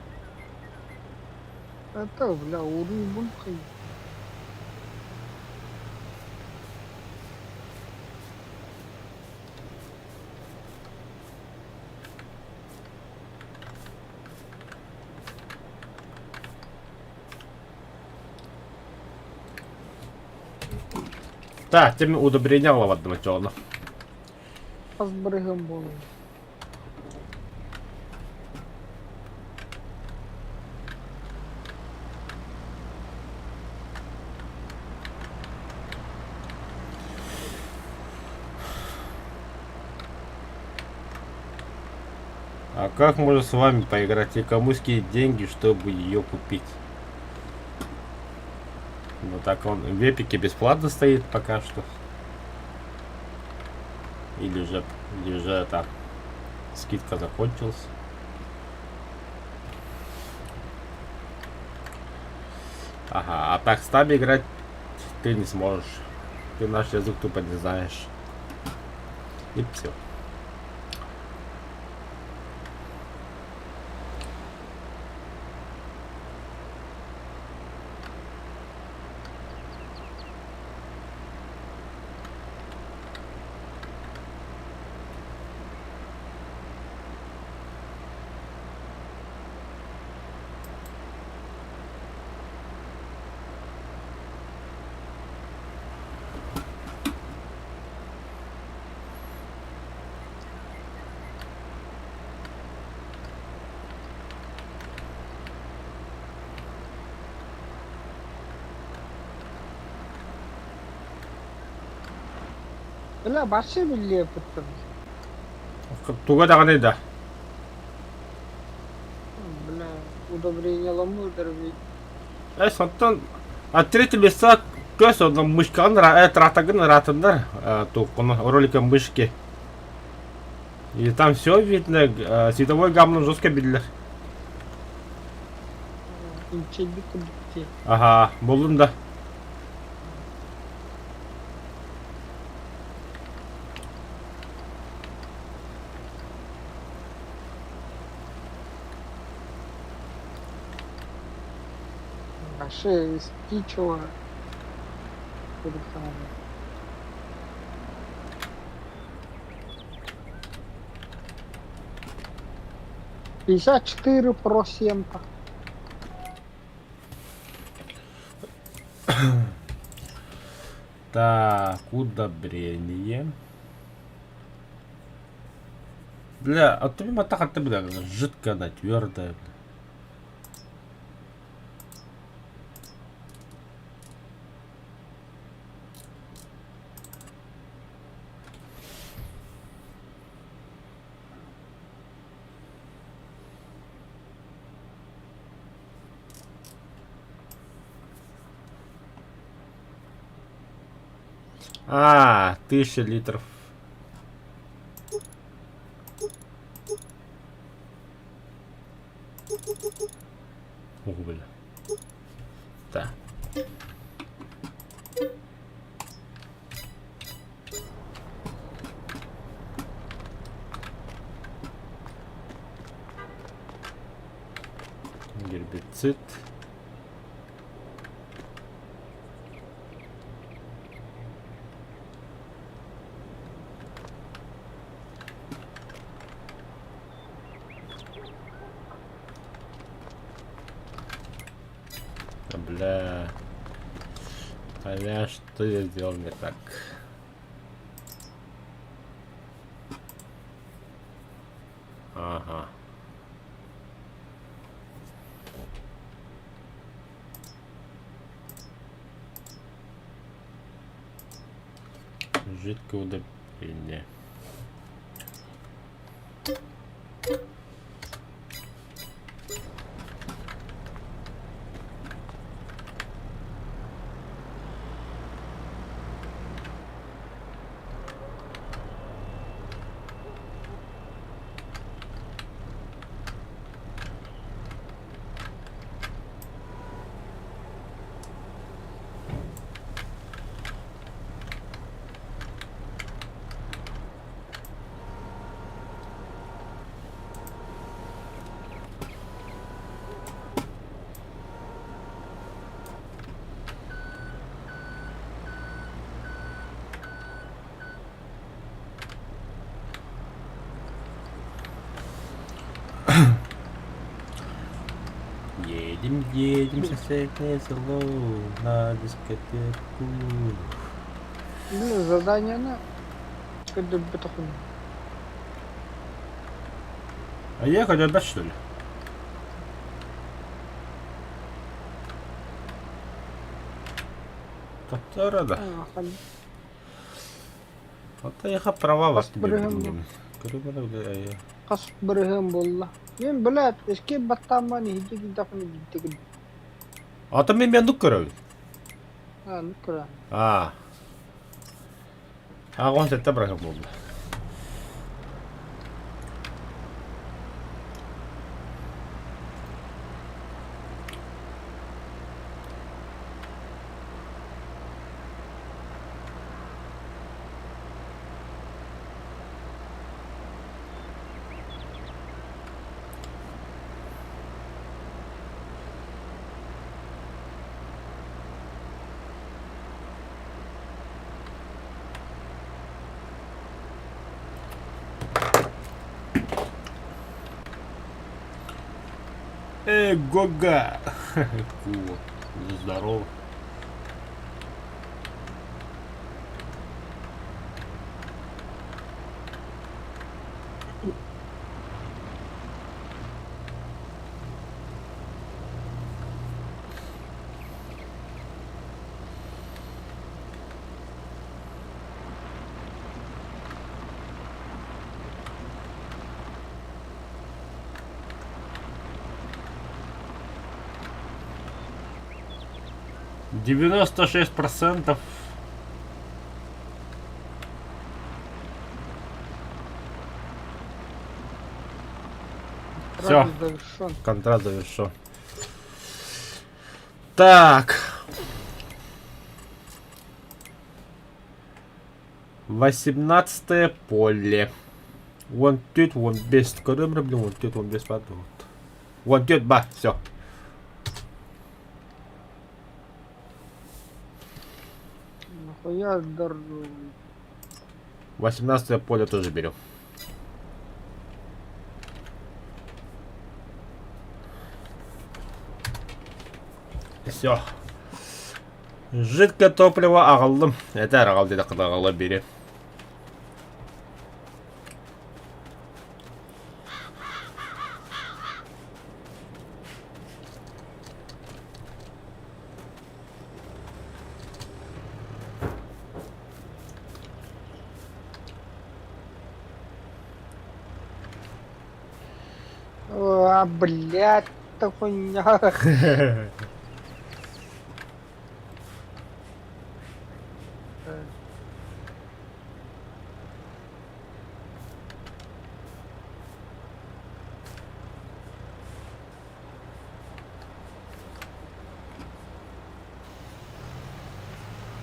Это, бля, уруй хай. Так, тем удобрение лавадным отёлно. Хас бырыһым буолуо. А как можно с вами поиграть и кому скинуть деньги, чтобы ее купить? Ну так он в эпике бесплатно стоит пока что. Или же так скидка закончилась. Ага, а так с нами играть ты не сможешь. Ты наш язык тупо не знаешь. И все. Бля, вообще биллиэппиттэр. Туга даҕаны да. Бля, удобрениеламмыттар ведь. Э, онтон от третьего лица көс онно мышкаҕын тракторгын ыраатыннар туоххуна ролика мышки. И там все видно, световой гамма жестко биллэр. Инчэйбит курдук дии. Ага, буллум да. Вообще из птичьего курдук саҥарар. 54%. Так, удобрение. Бля, а ты мотаха бля, жидкая она, твердая, бля. А, 1000 литров. Ого, бля. Так. Гербицид. А, бля. Бля, что я сделал не так? Ага. Жидкое удобрение. Едем, едем в соседнее село на дискотеку. Блин, заданиены көрдөрбөтөхүн. А ехать опять что ли? Таптара да. Ата права Хас бырыһым хас бырыһым буолла. Мин блядь, эскип баттаамман иһирдьэ киирдэхпинэ биирдэ кэлбит. Ата мен мен көрөбүн. Аа, ну көрөм. Аа. Аҕыс сэттэ бырыһым буолла. Эй, Гога! Ку, здорово. 96%. Все. Завершен. Контракт завершен. Так. 18 поле. Вон тут, вон без. Көрөм блин, вон тут, вон без вот. Вон тут, ба, все. Нахуя здоровый. 18 поле тоже берем. Все. Жидкое топливо аҕаллым. Это аҕал диэтэххэ аҕала бири. А, блядь, это хуйня.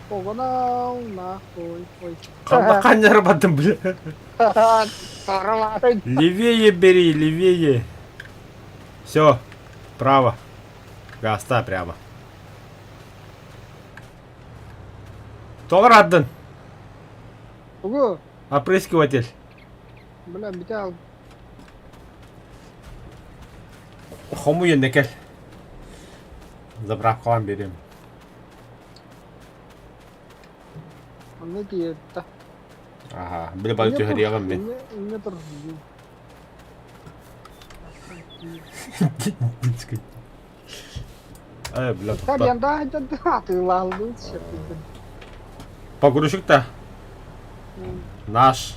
Погнал нахуй. Ой. Ханна бардым, бля. Сорвать. Левее бери, левее. Все, право. Гаста прямо. Тоҕо Ого, Опрыскиватель. бля, битал. Хомуйан кэл. Заправкалаан берем. Онно тиийэртэ. Аха, били бары түһэриэҕим мин. Инньэ тур. Ай, бля, Итальянда атыылааллыы сөпүдүн. Погрузчик-то наш.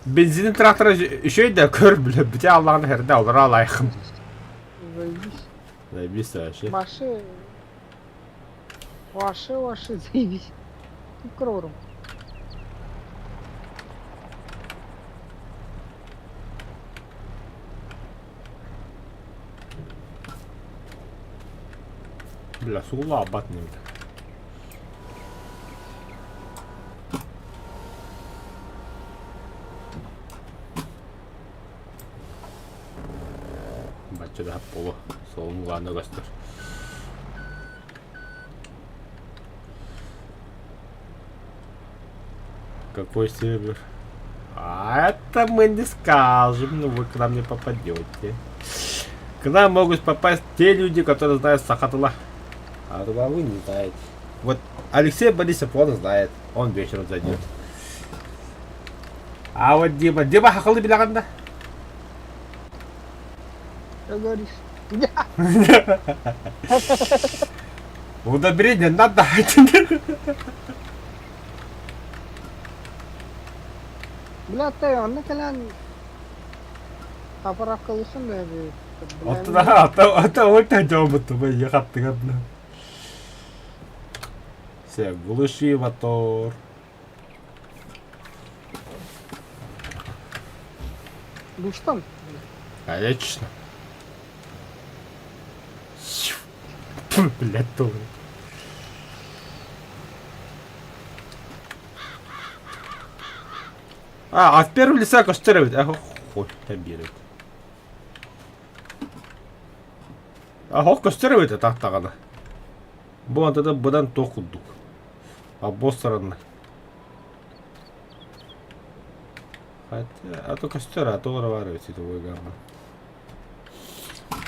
Бензин трактора үчүгэй да көр, бля, бүтэ аллаҕын эрдэ олоро алайхым. Заебись. Заебись вообще. Маши. Ваши, ваши, заебись. Тут Бля, суулаабат нэмдэ. Бачча да буолуо. Суолун улаана көстөр. Какой сервер? А это мы не скажем, но вы к нам не попадете. К нам могут попасть те люди, которые знают саха тыла. А вы не знаете. Вот Алексей Борисов, он знает. Он вечером зайдет. А вот Дима, Дима сахалыы билэҕин да? Что говоришь? Удобрение надо. Бля, ты, онно кэлэн заправкалысын да Оттон ата ол тәжобут бу хаттыгар бля. Все, глуши мотор. Душтан. Конечно. Блядь, тоже. А, а в первом лице көстөр эбит. А, хуй, биэрбит. А, хох көстөр эбит тахтаҕына. Бу антыда быдан туох курдук. А бу стороны. Хотя, а то костер, а то баар эбит световой гамма.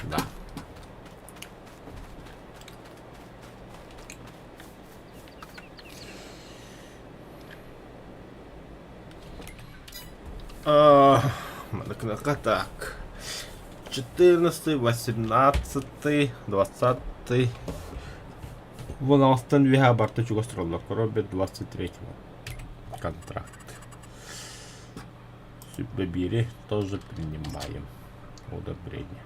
Да. А, так. 14, 18, 20. Вон алтан виха барта чугас тураллар. Коробе 23 контракт. Сүбэбири тоже принимаем. Удобрение.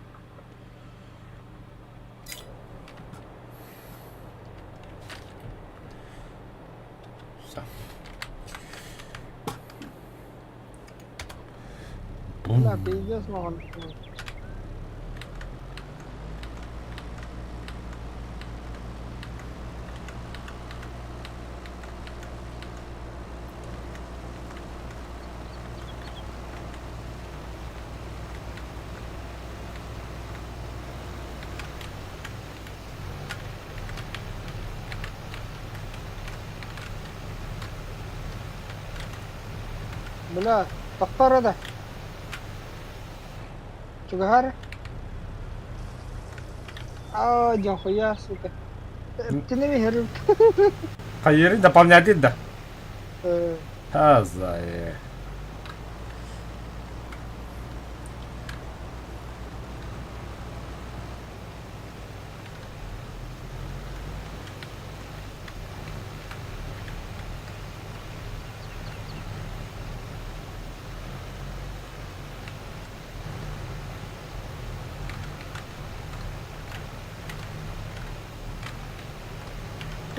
Все. Бля, пиздец, маҕан. Бля, тохтор да. Чугаһар. А, дьоҥхуйа, сука. Тинеби херим. Хайыры дополнять да. Э, Азай.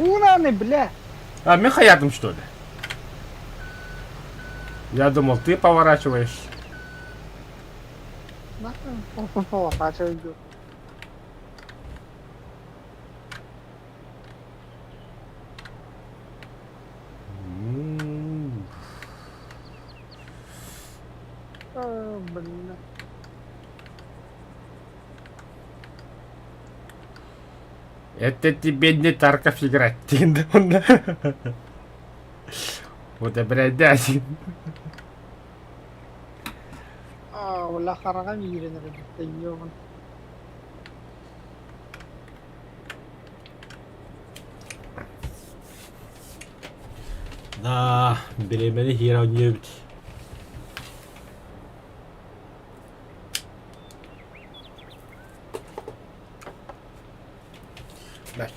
Уунаны, бля. А, Михаятом, что ли? Я думал, ты поворачиваешь. Нахуй поворачиваю. М. Э, Блин. Это тебе не Тарков играть. Вот блядь, А, ула хараҕа миирэн эрэ ёбун. Да, бириэмэни хиэрэ оонньуубут.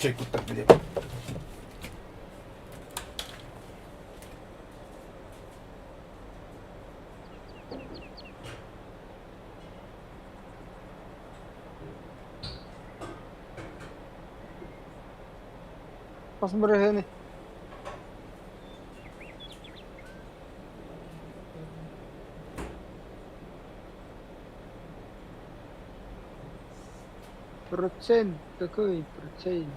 Чай куттар билиэм. Хас бырыһыаны? Процент какой процент?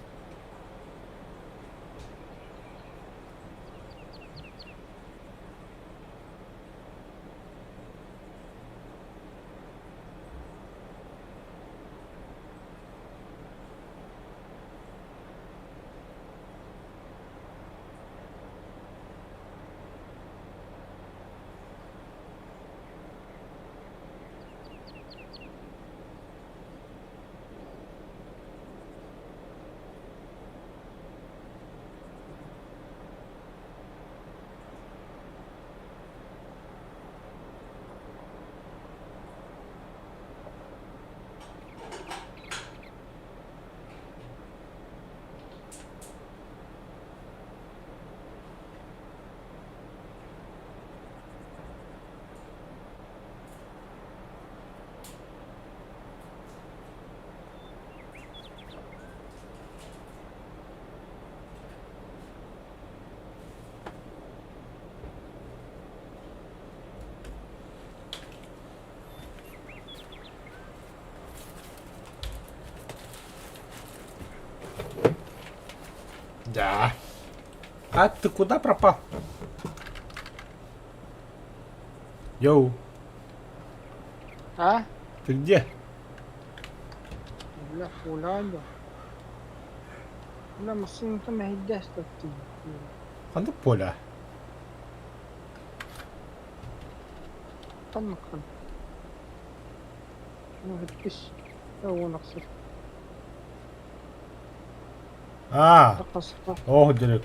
Да. А ты куда пропал? Йоу, А? ты где? Бля, хуляда. Бля, массыыната мэһэйдээстэ Ханнык поле? Танныккын. Иккис уон ахсыр. А, Таххаста. ох, дерек.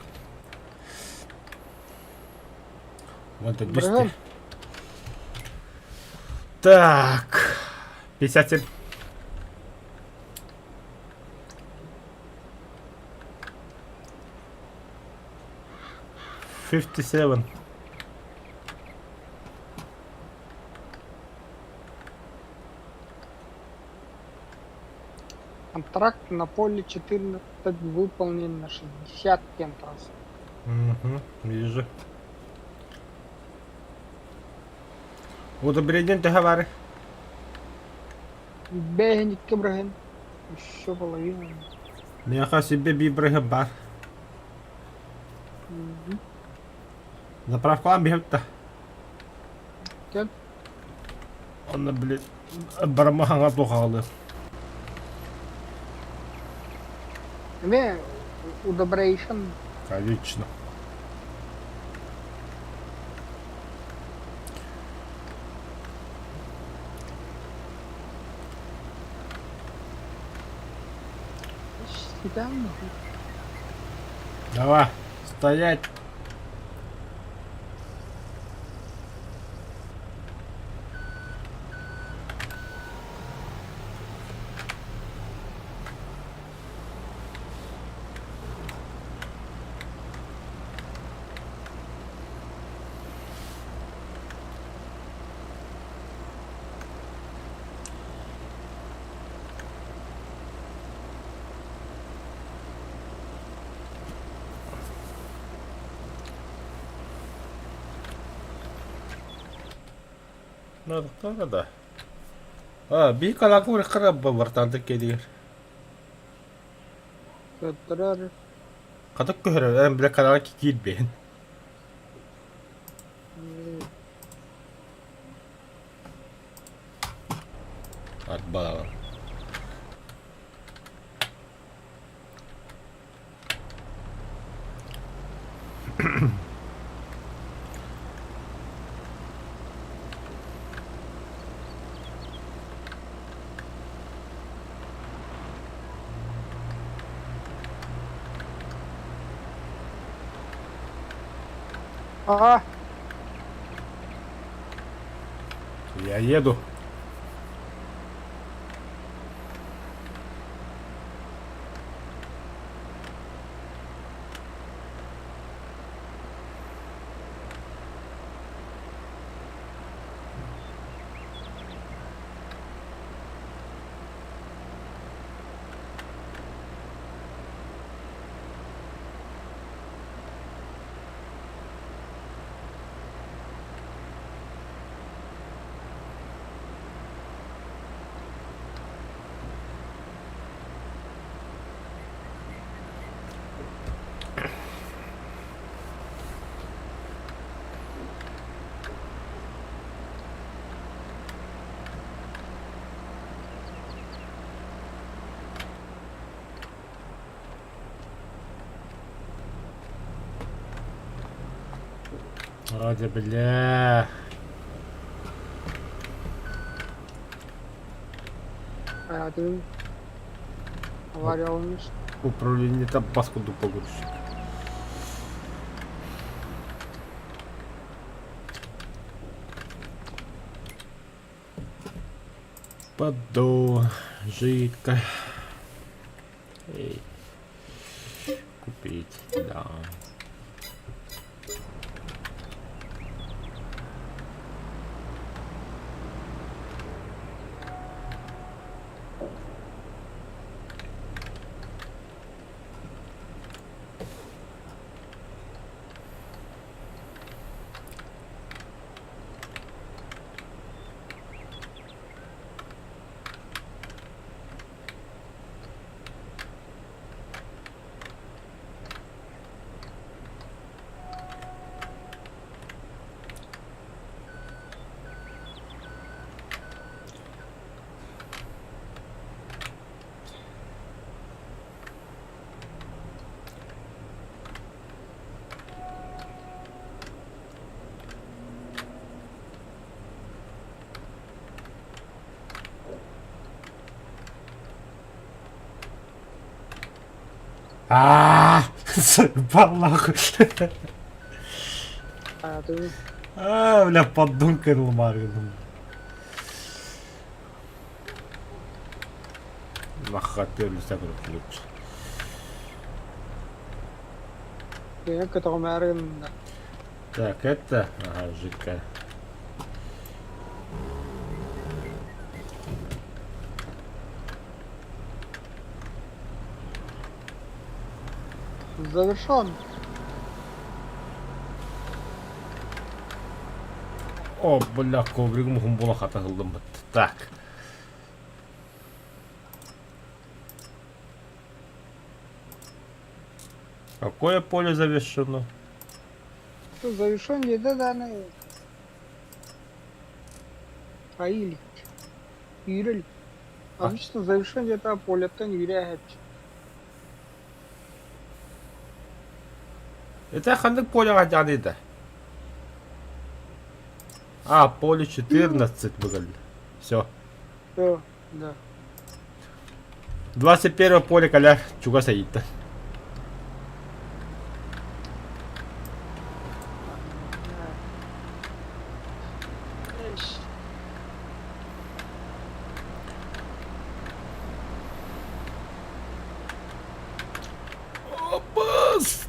Вот это 200. Бырыһыан. Так, 57. 57. Контракт на поле 14 выполнен на 60 кентрас. Угу, вижу. Удобрение договоры. Бэһин икки бырыһыан. Еще половина. Миэхэ себе бибрыһы бар. Мгм. Заправкалаан биһэбит да. Кэл. Онно били барама хаҥа туохаҕалыы. Эмиэ удобрейшн. Конечно. Ситэн Давай, стоять. Надо да. А, би калакур хара бартанды келер. Көрдөрөр. Катык көһөрөр, эн биле канала киирбин. Ат балалар. Аа, Я еду. Вроде, бля. Hayatım авария olmuş. Управление там паскуду погрузчик. Поддон, жидко. Эй. Купить, да. А, заебал нахуй. Hayatım А, бля, поддон кинул Марвину. Нахапели ключ. Beni kötü Так, это... Ага, жидкая. Завершен. О, бля, ковригым хумбула хата кылдым. Так. Какое поле завершено? Завершен dedi de ne? Айыл. Yürül. Обычно завершен где-то полеттен yürü Это ханнык поле гадяны А, поле 14 было. Все. Все, да. 21 поле коля чуга стоит. Опас!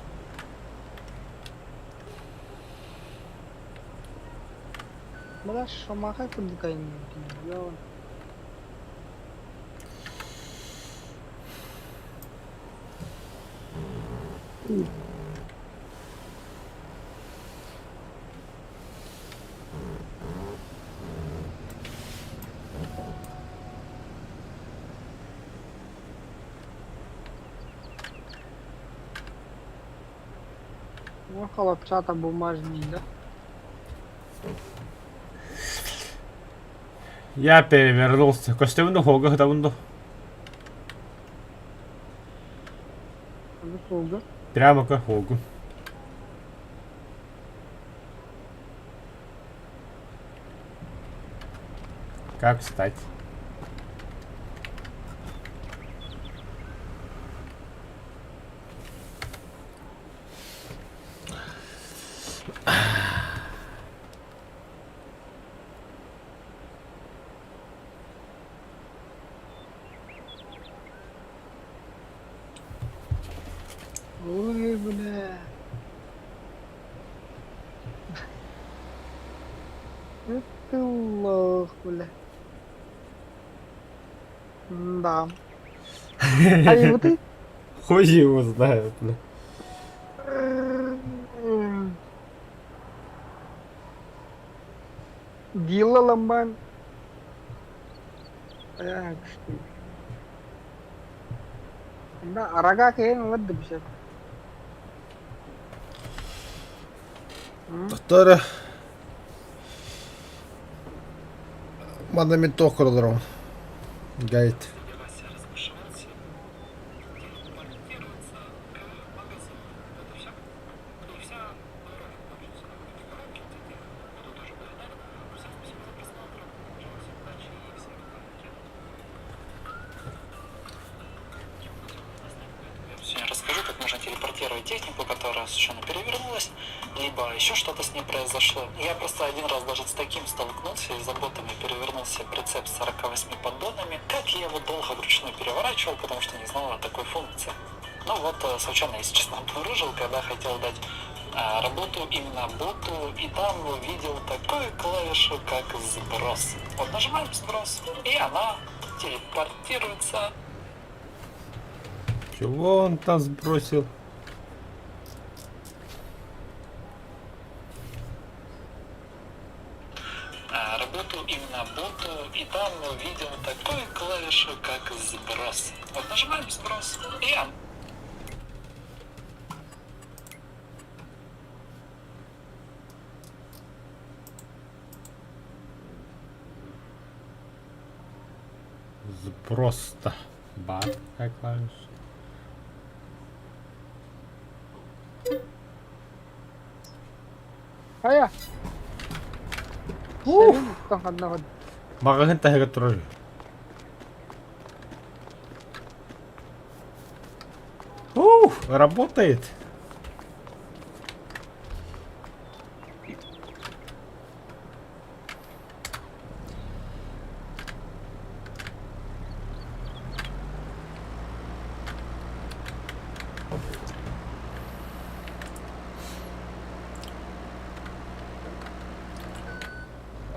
Бля, шамахай курдукайын. Ну, хлопчата бумажный, да? Я перевернулся. Костюмну хога давно. Долго. Прямо к хогу. Как встать? Ой, бля. Это лох, бля. Да. А и вот ты? Хуй его знает, бля. Дила ламбан. Так, что? Да, арага кээн ылар да бишет. Доктор, манна мин туох көрөлөрөм? Гайд. Сегодня расскажу, как можно телепортировать технику, которая случайно перевернулась, либо еще что-то с ней произошло. Я просто один раз даже с таким столкнулся, и за ботами перевернулся прицеп с 48 поддонами. Как я его долго вручную переворачивал, потому что не знал о такой функции. Ну вот, случайно, если честно, обнаружил, когда хотел дать работу именно боту, и там увидел такую клавишу, как сброс. Вот нажимаем сброс, и она телепортируется. Чего он там сбросил? Работу именно боту, и там увидел такую клавишу, как сброс. Вот нажимаем сброс, и она Просто. Бар, какая клавиша. Хайа. Ух! Сэрин ханна Маҕаһыын таһыгар турар. Ух, работает.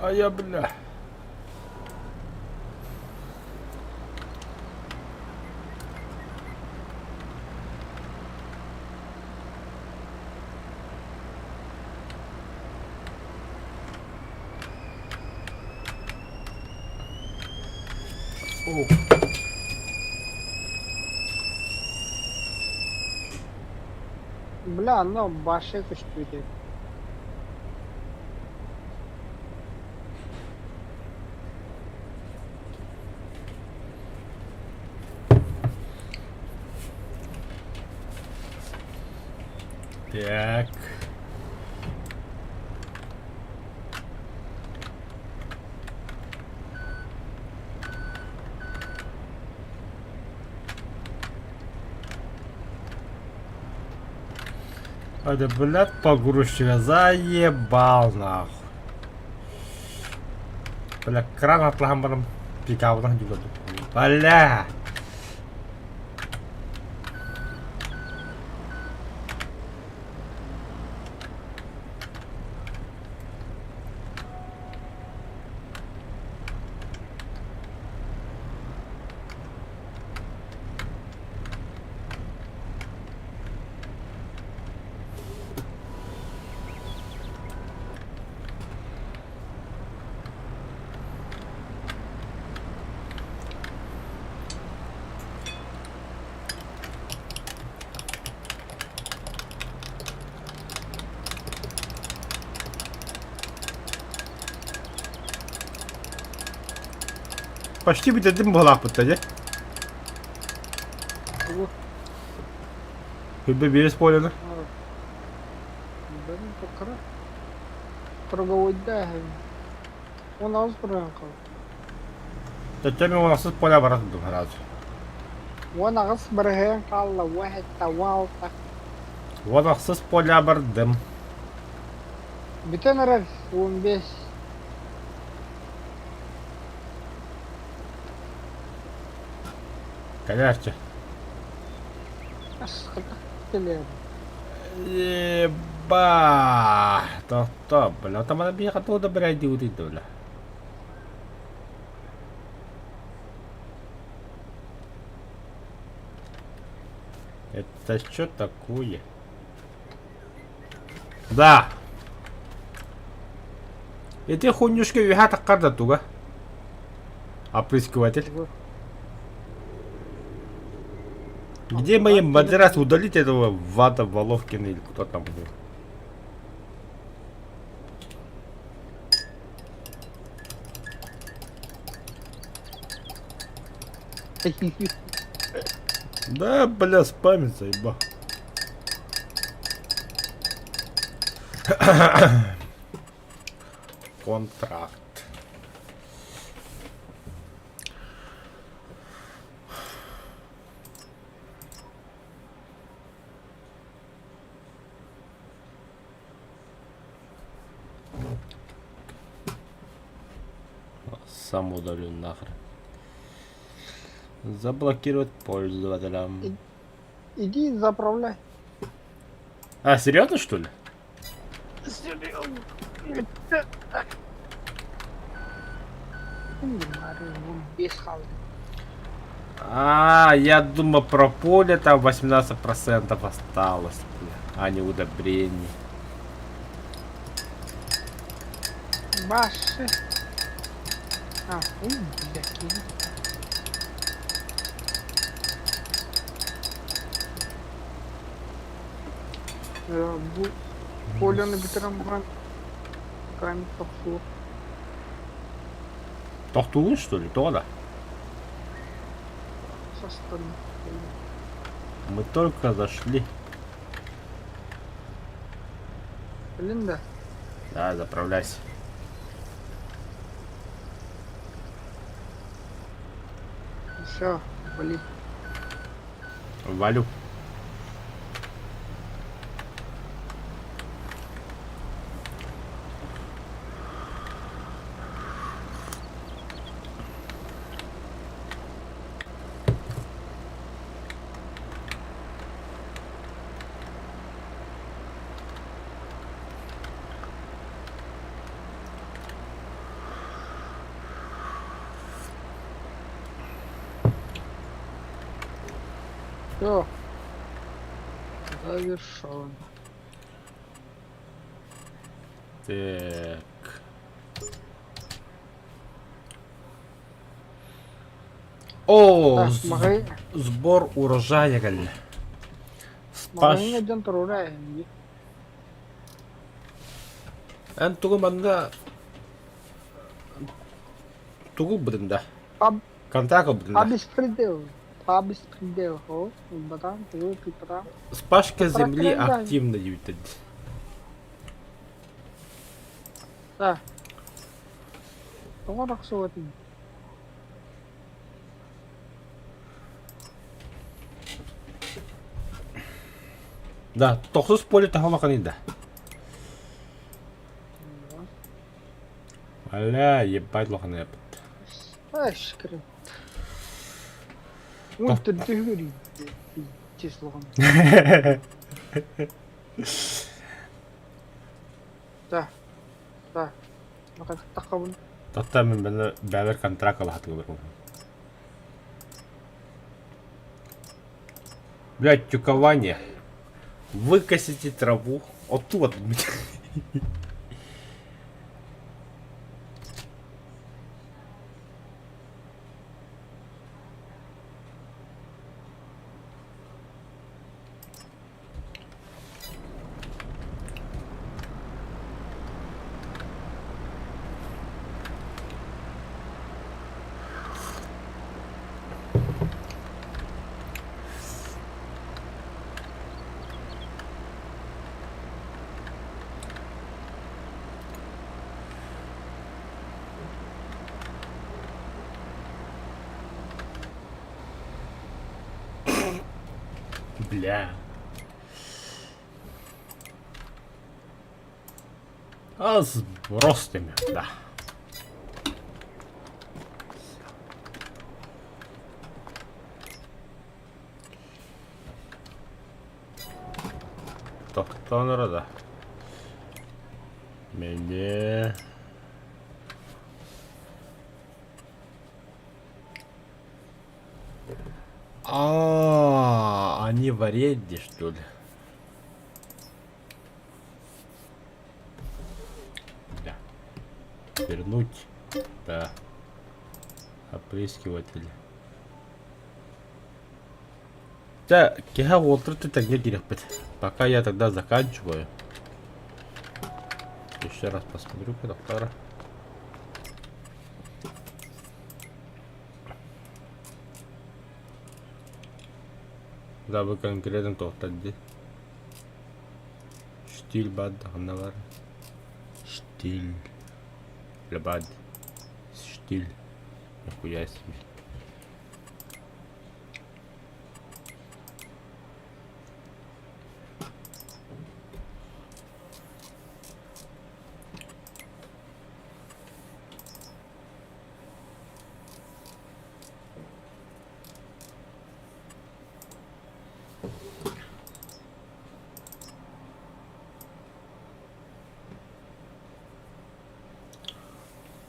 А я, бля. Ух. Бля, ну башек көстүүтэ. Так. Это, блядь, погрузчика заебал нахуй. Бля, кран атлаһан баран пикабынан juga. Бля! Почти бүтэрдим буолаахпыт дии. Тугу? Хүбэ биэс буоланы. Бэрин токара. Торговойда. 18 бырыһыан хаалла. Төттө мин 18 поля барар дум сразу. 18 бырыһыан хаалла. 17, 16. 18 поля бардым. Бүтэн эрэр 15. Кэлээрчи. Ас, хата. кэлээр. Еба! Тохто, бля, там она биэхэ туох да бирайдыы да бля. Это что такое? Да. Ити хуйнюшка үһэ таххар да туга. Опрыскиватель. Где мои мадрас удалить этого Вада Воловкина или кто там был? Да, бля, спамит, заеба. Контракт. Сам удалю нахрен. Заблокировать пользователя. Иди заправляй. А, серьезно, что ли? Серьезно. Без халды. А, я думал про поле там 18% осталось, бля, а не удобрений. Баши. А, ой, блядь. Бу поляны бүтэрэн баран камень тохтуур. Тохтуун, что ли? Тоҕо да? Састан. Мы только зашли. Блин да. Да, заправляйся. Все, вали. Валю. Все. Завершен. Так. О, Так, маҕай сбор урожая кэллэ. Спаш. Маҕаһыыҥҥа дьон туруора эһинги. Эн тугу манна тугу быдын да? Паб Контракт быдын да? По беспределу. По беспределу. Ылбатаҕым тугу тыыппатаҕым. Спашка земли Контракт активно диэбиттэр. Да. Тоҕо тахсыбатын? Да, тохсус поле таһалахан да. Аля, ебать лохана япыт. Аш, кырын. Он түрдүгүр числоҕун. Да. Да. Таххабын. Таtta мен бәлер бәлер контракт алахатыгы бар. Блять, тюкование. Выкосите траву. Оттуда. Бля. А с бростами, да. Тохтоон да. Меню. А, они в аренде, что ли? Да. Вернуть. Да. Опрыскиватель. Да, киһи уолтар тэҥҥэ киириэхпит. Пока я тогда заканчиваю. Еще раз посмотрю доктора. Да, вы конкретно тоқтар дии. Штиль бад ханна Штиль. Лебад. Штиль. Нихуя себе.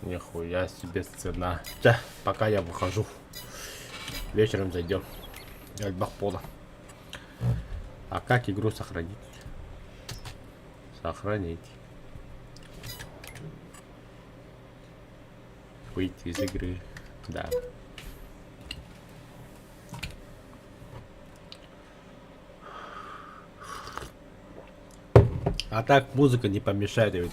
Нихуя себе цена. Да, пока я выхожу. Вечером зайдем. Элбэх буола. А как игру сохранить? Сохранить. Выйти из игры. Да. А так музыка не помешает.